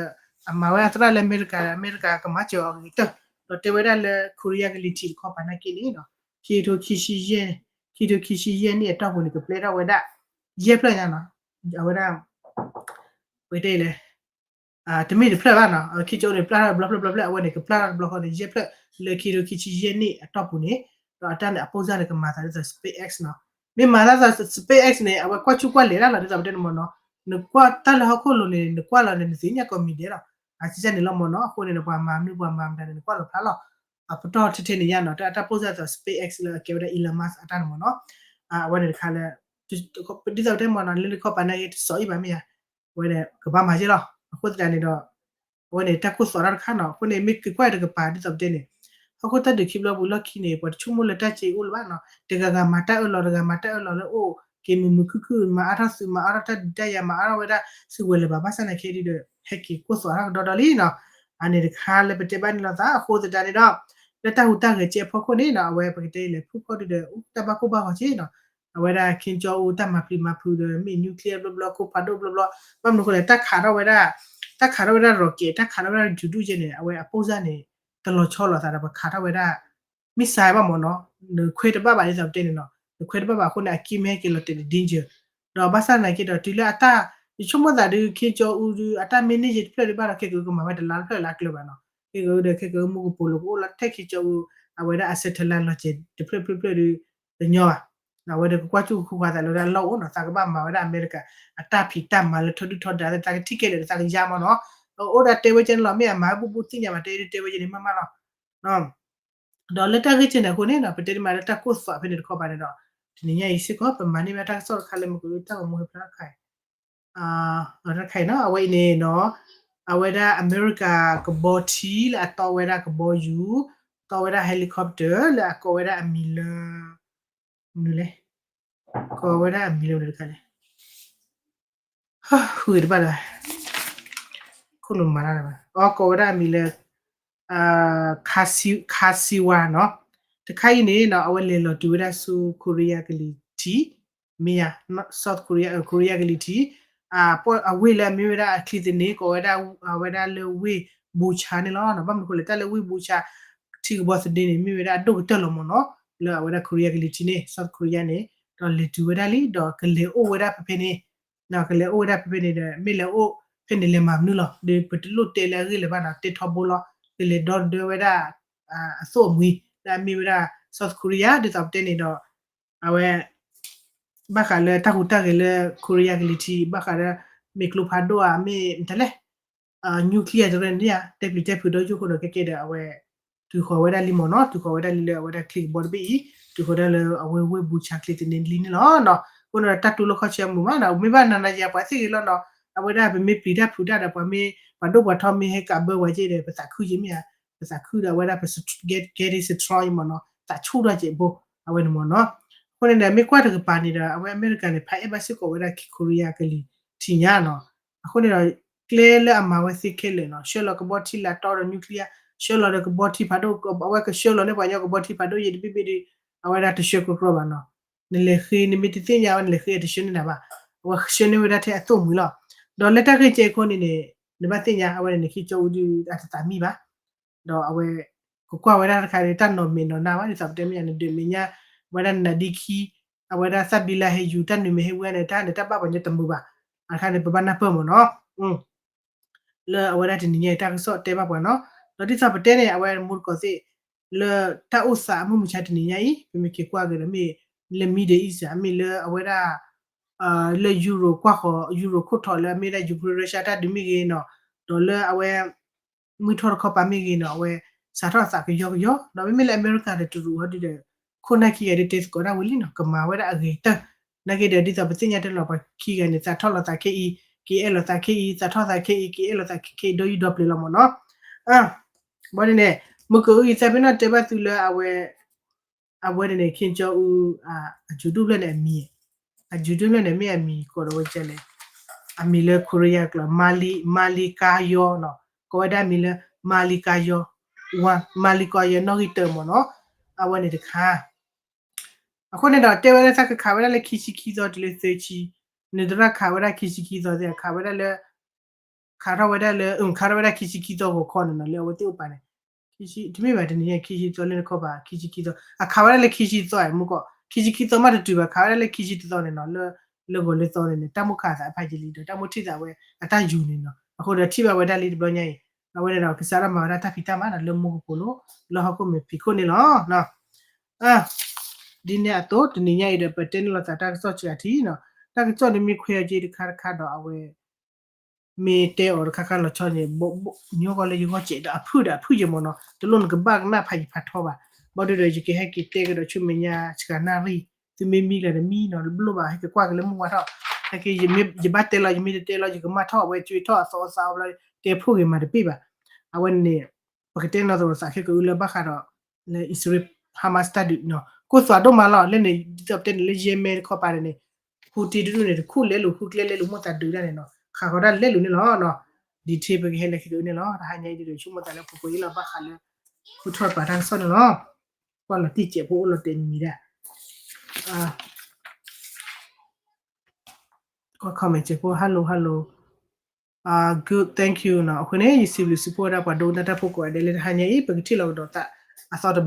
အမၤဝဲအသရၣ်လၢအမဲရကၤ အမဲရကၤကမၤစၢၤအီၤဂ့ၤကတၢၢ် ဒီးတဲဝဲဒၣ်လၢ Korea ကလံၤထံးတခီပၤနာ်က့န့ၣ်နီၤ ခံထိခံဆံယဲၢ် ခံထိခံဆံယဲၢ်နံၣ်အတီၢ်ပူၤန့ၣ် ကပျဲထီၣ်ဝဲဒၣ် ယဲၢ်ဖျၢၣ်ညါနီၤ အဝဲဒၣ် ပကတဲလဲၣ် တမ့ၢ်တဖျၢၣ်ဘၣ်နီၤ ခံကၠိန့ၣ် ပျၢ်ထီၣ်တဘျီဖျၢၣ်ဘျီဖျၢၣ် အဝဲန့ၣ် ကပျၢ်ထီၣ်တဘျီဃီန့ၣ် ယဲၢ်ဖျၢၣ် လၢခံထိခံဆံယဲၢ်နံၣ်အတီၢ်ပူၤန့ၣ် ဒီးအတၢ်န့ၣ် အပိၢ်စၢ်န့ၣ် ကမၤသးဒ်သိး SpaceX နီၤ မ့ၢ်မၤသးဒ်သိး SpaceX န့ၣ် အဝဲကွၢ်ဆူၣ်ကွၢ်လဲၤဒၣ်လီၤ ဒ်သိးပတဲန့ၣ်မ့ၢ်နီၤ နကွၢ်တၢ်လၢဟီၣ်ခိၣ်လိၤန့ၣ် နကွၢ်လီၤန့ၣ် နသ့ၣ်ညါကိးမံၤဒဲးလီၤ အစံးစၢ်န့ၣ်လီၤမ့ၢ်နီၤ အဃိန့ၣ်ဒီး ပှၤမၤမနုၤပှၤမၤမတၤန့ၣ် နကွၢ်လီၤဖျါလီၤ အပတီၢ်ထဲထဲန့ၣ်ညါနီၤ တၢ်ပိၢ်စၢ်ဒ်သိး SpaceX လၢအကဲဝဲဒၣ် Elon Musk အတၢ်န့ၣ်မ့ၢ်နီၤ အဝဲန့ၣ်တခါလၢ ဒ်သိးပတဲမ့ၢ်နီၤ လၢလၢခီပၤနာ်က့တစီၤအံၤဘၣ်မ့ၢ်ဧါ အဝဲန့ၣ် ကဘၣ်မၤက့ၢ်လီၤ အဃိသတးန့ၣ်ဒီး အဝဲန့ၣ် တၢ်ကိၢ်သီၣ်တၢ်တခါနီၤ အဃိန့ၣ် မ့ၢ်က့ၤကွၢ်တကပၤ ဒ်သိးပတဲန့ၣ် ဟီၣ်ခိၣ်တၢ်ဒုးခံဘျီပူၤလီၢ်ခံန့ၣ် ပှၤတဆိကမိၣ်လၢတၢ်စ့အိၣ်လၢၤဘၣ်နီၤ တဂၤဂၤမၤတၢ်အၢၣ်လီၤ တဂၤမၤတၢ်အၢၣ်လီၤလၢအိၣ်က့ၤမုာ်မုာ်ခုၣ်ခုၣ် မၤအါထီၣ်သုး မၤအါထီၣ်တၢ်ဒုးတၢ်ယၤ မၤအါထီၣ်ဝဲဒၣ်စုကဝဲၤလၢၤဘၣ် ဘၣ်ဆၣ်နာ်က့ဒုဒီး ဟဲက့ၤကိၢ်သီၣ်တၢ်ကဒီဒီလံနီၤ အန့ၣ်တခါလၢပတဲဘၣ်န့ၣ်လိာ်သး အဃိသတးန့ၣ်ဒီး လၢတၢ်ဟူးတၢ်ဂဲၤကဲအဖီခိၣ်န့ၣ်နီၤ အဝဲပကတဲလဲၤဖုၣ်ခီၣ်ဒုဒီး အိၣ်တၢ်ဘၣ်ကိၢ်ဘၣ်ဂီၤက့နီၤ, အဝဲဒၣ် Kim Jong Un တၢ်မၤပျံၤမၤဖုးဒီး မ့ၢ် nuclear ဘျီဘျီ ခိၣ်ဖးဒိၣ်ဘျီဘျီ, ဘၣ်မနုၤအဃိလဲၣ် တၢ်ခးထီၣ်ဝဲဒၣ် တၢ်ခးထီၣ်ဝဲဒၣ် rocket တၢ်ခးထီၣ်ဝဲဒၣ် ဒုးဒူၣ်ကဲန့ၣ် အဝဲအပိၢ်စၢ်န့ၣ် တလီၤဆီလိာ်သးဒီးပခးထီၣ်ဝဲဒၣ် missile ဘၣ်မ့ၢ်နီၤ, နခွဲးတဘၣ်ဘၣ်ဒ်သိးပတဲန့ၣ်နီၤ, နခွဲးတဘၣ်ဘၣ်အဃိန့ၣ် အကံၢ်မ့ၢ်ဟဲက့ၤလီၤတဲာ်န့ၣ် danger ဒီးဘၣ်ဆၣ်သနာ်က့ဒီး တုၤလၢအတၢ် ယဆိကမိၣ်သးဒုး Kim Jong Un ဒုး အတၢ်မ့ၢ်န့ၢ်ယဲၢ်တဖျၢၣ်ဒုးဘၣ်ဒီး ခဲကကမၤဝဲတလါတဖျၢၣ်လါကျၢၤဘၣ်နီၤ, ခဲကဒီး ခဲကအုမူကပိာ်လိာ်ကအိၣ်လီၤထဲ Kim Jong Un အဝဲဒၣ်အ satellite လီၤစဲၤတဖျၢၣ်ဖျၢၣ်ဖျၢၣ်ဒုး တညီဘၣ်, အဝဲဒီးကကွၢ်ကၠူၣ်ကခူခွါသးလၢဝဲဒၣ်လီၢ်အိၣ်နီၤ, သးကဘၣ်မၤဝဲဒၣ်အမဲရကၤ အတၢ်ဖံးတၢ်မၤလၢထီဒုၣ်ထီဒါ သးကထံၣ်ခဲလၢာ်ဒီးသးကယါမ့ၢ်နီၤ, အိၣ်ဒၣ်တဲဝဲကဲန့ၣ်လီၤ, မ့ၢ်အမၤဝဲဘူၣ်ဘူၣ်သ့ၣ်ညါဘၣ် တဲဒုးတဲဝဲကဲန့ၣ်မ့ၢ်မ့ၢ်လီၤ ဒီးလၢတၢ်ဂ့ၢ်ကဲန့ၣ်အဃိန့ၣ်ဒီး ပတဲဒ်မးလၢတၢ်ကိၢ်သွးဖဲန့ၣ်တခီပၤန့ၣ်ဒီး တနံၤညါအံၤစ့ၢ်ကီး ပမၤန့ၢ်ဝဲတၢ်ကစီၣ်တခါလၢမ့ၢ်ကတၢၢ်တၢ်ဂီၤမူဟဲဖျါတခါအံၤ, တခါအံၤနီၤ အဝဲအံၤန့ၣ်နီၤ, အဝဲဒၣ်အမဲရကၤကဘီထံလၢအတီဝဲဒၣ်ကဘီယူၤ, တီဝဲဒၣ် helicopter လၢအကိးဝဲဒၣ်အမံၤလၢ မနုၤလဲၣ်, ကိးဝဲဒၣ်အမံၤလၢမနုၤတခါလဲၣ် ဃုတဘၣ်လၢၤ, ခိၣ်လိာ်မၤတၢ်လၢၤဘၣ်, အကိးဝဲဒၣ်အမံၤလၢ ခါစံဝါနီၤ, တခါအံၤန့ၣ်နီၤ အဝဲလဲၤလီၤတုၤဝဲဒၣ်ဆူ ခိရံယါကလံၤထံး, မ့ၢ်ယါ South Korea Korea ကလံၤထံး, အဝ့ၢ်လၢအမ့ၢ်ဝဲဒၣ်အချံသန့ ကိးဝဲဒၣ် အဝဲဒၣ်လၢဝ့ၢ်ဘူဆါန့ၣ်လီၤ. ဘၣ်မနုၤအဃိလဲၣ် တၢ်လၢဝ့ၢ်ဘူဆါ ထံကဘီသဒ့န့ၣ် မ့ၢ်ဝဲဒၣ်အဒိၣ်ကတၢၢ်လီၤမ့ၢ်နီၤ, လၢအဝဲဒၣ် ခိရံယါကလံၤထံးန့ၣ် South Korea န့ၣ်, ဒီးလဲၤတုၤဝဲဒၣ်လံ ဒီးကလဲၤအိၣ်ဝဲဒၣ်ဖဲဖဲန့ၣ် ကလဲၤအိၣ်ဝဲဒၣ်ဖဲဖဲန့ၣ်ဒီး မ့ၢ်လဲၤအိၣ်ဖဲန့ၣ်လဲၤမၤမနုၤလီၤ, ဒီးပတလိၣ်တဲလၢအဂ့ၢ်လၢၤဘၣ်နီၤ, တဲထီဘိလီၤ, ကလဲၤဒီသဒၢဝဲဒၣ် အသိၣ်အမှံၤ လၢအမ့ၢ်ဝဲဒၣ် South Korea ဒ်သိးပတဲန့ၣ်ဒီး အဝဲ ဘၣ်ဃးလၢတၢ်ဟူးတၢ်ဂဲၤလၢ ခိရံယါကလံၤထံး ဘၣ်ဃးလၢ မ့ၢ်ကျိဖးဒိၣ်ဧါ မ့ၢ်မတၤလဲၣ် nuclear တရၢန့ၣ် တဲပျံၤတဲဖုးဒီးယိၣ်ဃိဒီးကဲကဲဒီး အဝဲ တုၤဃီၤဝဲဒၣ်လံမ့ၢ်နီၤ, တုၤဃီၤဝဲဒၣ်လံလၢအဝဲဒၣ်ချံကဘီတဘ့ၣ်အံၤ, တုၤဃီၤဒၣ်လၢအဝဲဝ့ၢ်ဘူဆါချံသန့လံန့ၣ်လီၤ. အဃိန့ၣ်ဒီးတၢ်တူၢ်လိာ်ခီၣ်ဆၢမုာ်မးနီၤ, မ့ၢ်ဘၣ်နၤနၤယၤပှၤသ့ၣ်ဂ့ၤလီၤနီၤ, အဝဲဒၣ်ပမ့ၢ်ပျံၤတၢ်ဖုးတၢ်ဒီး ပှၤမ့ၢ် ပှၤဒိၣ်ပှၤထီမ့ၢ်ဟဲကးဘၢပှၤက့ဒီး ပသးခုက့မ့ၢ်ဧါ, ပသးခုဒီးအဝဲဒၣ်ပ get it strong မ့ၢ်နီၤ, သးဆူၣ်ထီၣ်က့ဘိ, အဝဲန့ၣ်မ့ၢ်နီၤ. အဃိန့ၣ်ဒီး မ့ၢ်ကွၢ်တကပၤန့ၣ်ဒီး အဝဲအမဲရကၤန့ၣ် ဖးအဲၣ်ဘၣ်စ့ၢ်ကီးဝဲဒၣ် ခိရံယါကလံၤထံးညါနီၤ. အဃိန့ၣ်ဒီး ကျဲလၢအမၤဝဲသ့ခဲလၢာ်နီၤ, ဆှၢလီၤကဘီထံလၢအတီဒီး nuclear, ဆှၢလီၤဒီးကဘီထံဖးဒိၣ်, အဝဲကဆှၢလီၤန့ၢ်ပှၤကညီကဘီထံဖးဒိၣ်ယဲၢ်တဘ့ၣ်ဘ့ၣ်ဒီး အဝဲဒၣ်တဆှၢကြီကြီဘၣ်နီၤ. နလဲၤဃ့ နမ့ၢ်တသ့ၣ်ညါဝဲ နလဲၤဃ့တဆှၢန့ၢ်နၤဘၣ်. အဝဲဆှၢန့ၢ်ဝဲဒၣ်ထဲအသိၣ်မှံၤလီၤ. ဒီးလၢတၢ်ဂ့ၢ်ကဲအံၤအဃိန့ၣ်န့ၣ် နဘၣ်သ့ၣ်ညါ အဝဲန့ၣ်န့ၣ် ခံကၠီအူဒုးအတသးမံဘၣ် ဒီးအဝဲ ကကွၢ်ဝဲဒၣ်တခါန့ၣ် တၢ်နီၢ်မဲာ်နီၢ်နါဘၣ် ဒ်သိးပတဲမ့ၢ်ယါ နဒုးမဲာ်ညါ ဝဲဒၣ်နနၤဒံခံ အဝဲဒၣ်သၣ်ဘံလါဟဲယူၤ တၢ်နုာ်မဲာ်ဟဲဝံၤန့ၣ် တၢ်န့ၣ်တၢ်ဘၣ်ပှၤညီတမုာ်ဘၣ်. အခါန့ၣ် ပဘၣ်နၢ်ပၢၢ်မ့ၢ်နီၤ လၢအဝဲဒၣ်တနံၤညါအံၤတၢ်ကစီၣ်တဲဘၣ်ပှၤနီၤ. ဒီးဒ်သိးပတဲန့ၣ် အဝဲမူတကိးသ့ၣ် လၢတၢ်အိၣ်သးအမုၢ်မဆါတနံၤညါအံၤ ပမ့ၢ်က့ၤကွၢ်က့ၤဒီးမ့ၢ် လၢ Middle East မ့ၢ်လၢအဝဲဒၣ် လၢ Europe ကွၢ်ဃီၤ Europe ခိၣ်ထီၣ်လၢအမ့ၢ်ဒၣ် Ukraine Russia တၢ်ဒုးမ့ၢ်ဂ့ၤနီၤ, ဒီးလၢအဝဲ မုၢ်ထီၣ်တခီပၤမ့ၢ်ဂ့ၤနီၤ အဝဲ စးထီၣ်သးကယီကယီ ဒီးမ့မ့ၢ်လၢအမဲရကၤဒီးတရူးဟီဒုဒီး ခိၣ်နၢ်ခံဂၤဒုးတဲသကိးဒၣ်ဝဲလံနီၤ ကမၤဝဲဒၣ်အဂ့ၤကတၢၢ် နာ်က့ဒီးဒ်သိးပသ့ၣ်ညါတၢ်လီၤ ပှၤခံဂၤန့ၣ် သးထီၣ်လိာ်သးခဲအံၤ က့ၤအဲၣ်လိာ်သးခဲအံၤ သးထီၣ်သးခဲအံၤ က့ၤအဲၣ်လိာ်သးခဲအံၤ ဒီးယုၢ်ဒီပျဲၤလီၤမ့ၢ်နီၤ. ဘီဒ်န့ၣ် မုၢ်ကအုအံၤသးပ့ၤနီၣ်တဲဘၣ်သုလၢအဝဲ အဝဲန့ၣ်န့ၣ် Kim Jong Un အယူၤဒိၣ်ဖျၢၣ်န့ၣ်အမံၤ အယူၤဒိၣ်ဖျၢၣ်န့ၣ် မ့ၢ်အမံၤကိးဒီးဝဲကလဲၣ် အမံၤလၢ Korea ကျိာ် မၤလံကါယီနီၤ ကိးဝဲဒၣ်မံၤလၢ မၤလံကါယီ ဝါ မၤလံကါယီနီၣ်ဂံၢ်တၢမ့ၢ်နီၤ အဝဲန့ၣ်တခါ အဃိန့ၣ်ဒီး တဲဝဲလၢသးကခးဝဲဒၣ်လၢခံဆံခံသီတုၤလၢသၢဆံ နသရၣ်ခးဝဲဒၣ်ခံဆံခံသီသ့ၣ် ခးဝဲဒၣ်လၢ ခးထီၣ်ဝဲဒၣ်လၢ ခးထီၣ်ဝဲဒၣ်ခံဆံခံသီဂီၤခီန့ၣ်နီၤ လၢအဝဲသ့ၣ်အိၣ်ပာ်န့ၣ် တမ့ၢ်ဘၣ်တနံၤညါ ခံဆံသီလၢနခီပၤ ခံဆံခံသီ အခးဝဲဒၣ်လၢခံဆံသီမူကီး ခံဆဆံခံသီမးတတုၤဘၣ် ခးဝဲဒၣ်လၢခံဆံတသီန့ၣ်နီၤ လၢ လၢဂီၤလၢသီန့ၣ်န့ၣ် တၢ်မိၣ်ခးသးအဖးယံာ်လံဒီး တၢ်မိၣ်ထံၣ်သးဝဲအတၢ်ယူၤန့ၣ်နီၤ အဃိဒီးထံၣ်ဘၣ်ဝဲဒၣ်လံတဘျီညါအံၤ အဝဲန့ၣ်ဒီး ကစးထီၣ်မၤဝဲဒၣ်တၢ်ဖံးတၢ်မၤနီၤ လၢမူကပိာ်လိၤ လၢဟီၣ်ခိၣ်မဲာ်ဖံးခိၣ်န့ၣ်လီၤ. ဒ်န့ၣ်အသိး တနံၤညါအံၤဒီး ပတဲန့ၢ်လိာ်သးတၢ်ကစီၣ်စှၤထံနီၤ တၢ်ကစီၣ်န့ၣ်မ့ၢ်ခွဲးအီၤက့တခါတခါဒီးအဝဲ မ့ၢ်တဲအီၤတခါခါလီၤဆီန့ၣ် ညီဂီၢ်လၢယဂီၢ်စဲးဒီးအဖုၣ်ဒီးအဖုၣ်ယဲၢ်မ့ၢ်နီၤ တလိၣ်နကဘၣ်ကနၣ်ဖးယံာ်ဖးထီဘၣ် ဘၣ်ဒုဒီး ယကဟဲက့ၤတဲကဒီးဆူမဲာ်ညါ စှၤနၣ်ရံၣ် သုမ့ၢ်မံလၢၤတမံနီၤ တဘျိဘၣ် ဟဲက့ၤကွၢ်က့ၤလၢမုၢ်ဝါထီၣ် ဟဲက့ၤ ယဘၣ်တဲလီၤ ယမ့ၢ်တတဲလီၤ ယကမၣ်ထီၣ်အဝဲကၠွ့ထီၣ်အသီအသီဘျီ တဲဖိဂ့ၤမးတပ့ၢ်ဘၣ် အဝဲန့ၣ် ပကတဲနီၤသရူးသးခဲကအုလၢဘၣ်ဃးဒီး လၢအံၣ်စရ့လး Hamas တၢ်ဒုးနီၤ ကိၢ်သွးဒိၣ်မးလီၤ လၢန့ၣ် ဒ်သိးပတဲန့ၣ် လၢ Yemen တခီပၤန့ၣ်န့ၣ် ဟူတံတဒူၣ်န့ၣ် တခူၣ်လဲလိာ် ဃုကျဲလဲလိာ် မိၢ်သးဒုးဒၣ်န့ၣ်နီၤ ခးဃီၤဒၣ်လဲလိာ်န့ၣ်လီၤနီၤ ဒ်ထဲပကဟဲလၢခံကအုန့ၣ်လီၤ တဟါညါအံၤဒ်ဒီး ဆိကမိၣ်သးလၢပှဲၤပှဲၤအံၤလီၤ ဘၣ်ဃးလၢ ဖိထီၣ်ပာ်တၢ်ကစီၣ်န့ၣ်လီၤ. ကွၢ်လီၤတံၢ်စဲးဖိအိၣ်လီၤတဲာ်မံၤဒၣ် ကွၢ် comment စဲးဖိ hello hello good thank you နီၤ. အဃိန့ၣ် ယစံးဘျုးစံးဖှိၣ်ဝဲဒၣ်ပှၤဒိကနၣ်တၢ်ဖိကိးဂၤဒဲးလၢတဟါညါအံၤ ပကထံၣ်လိာ်ကဒီးသးအသီတဘျီ.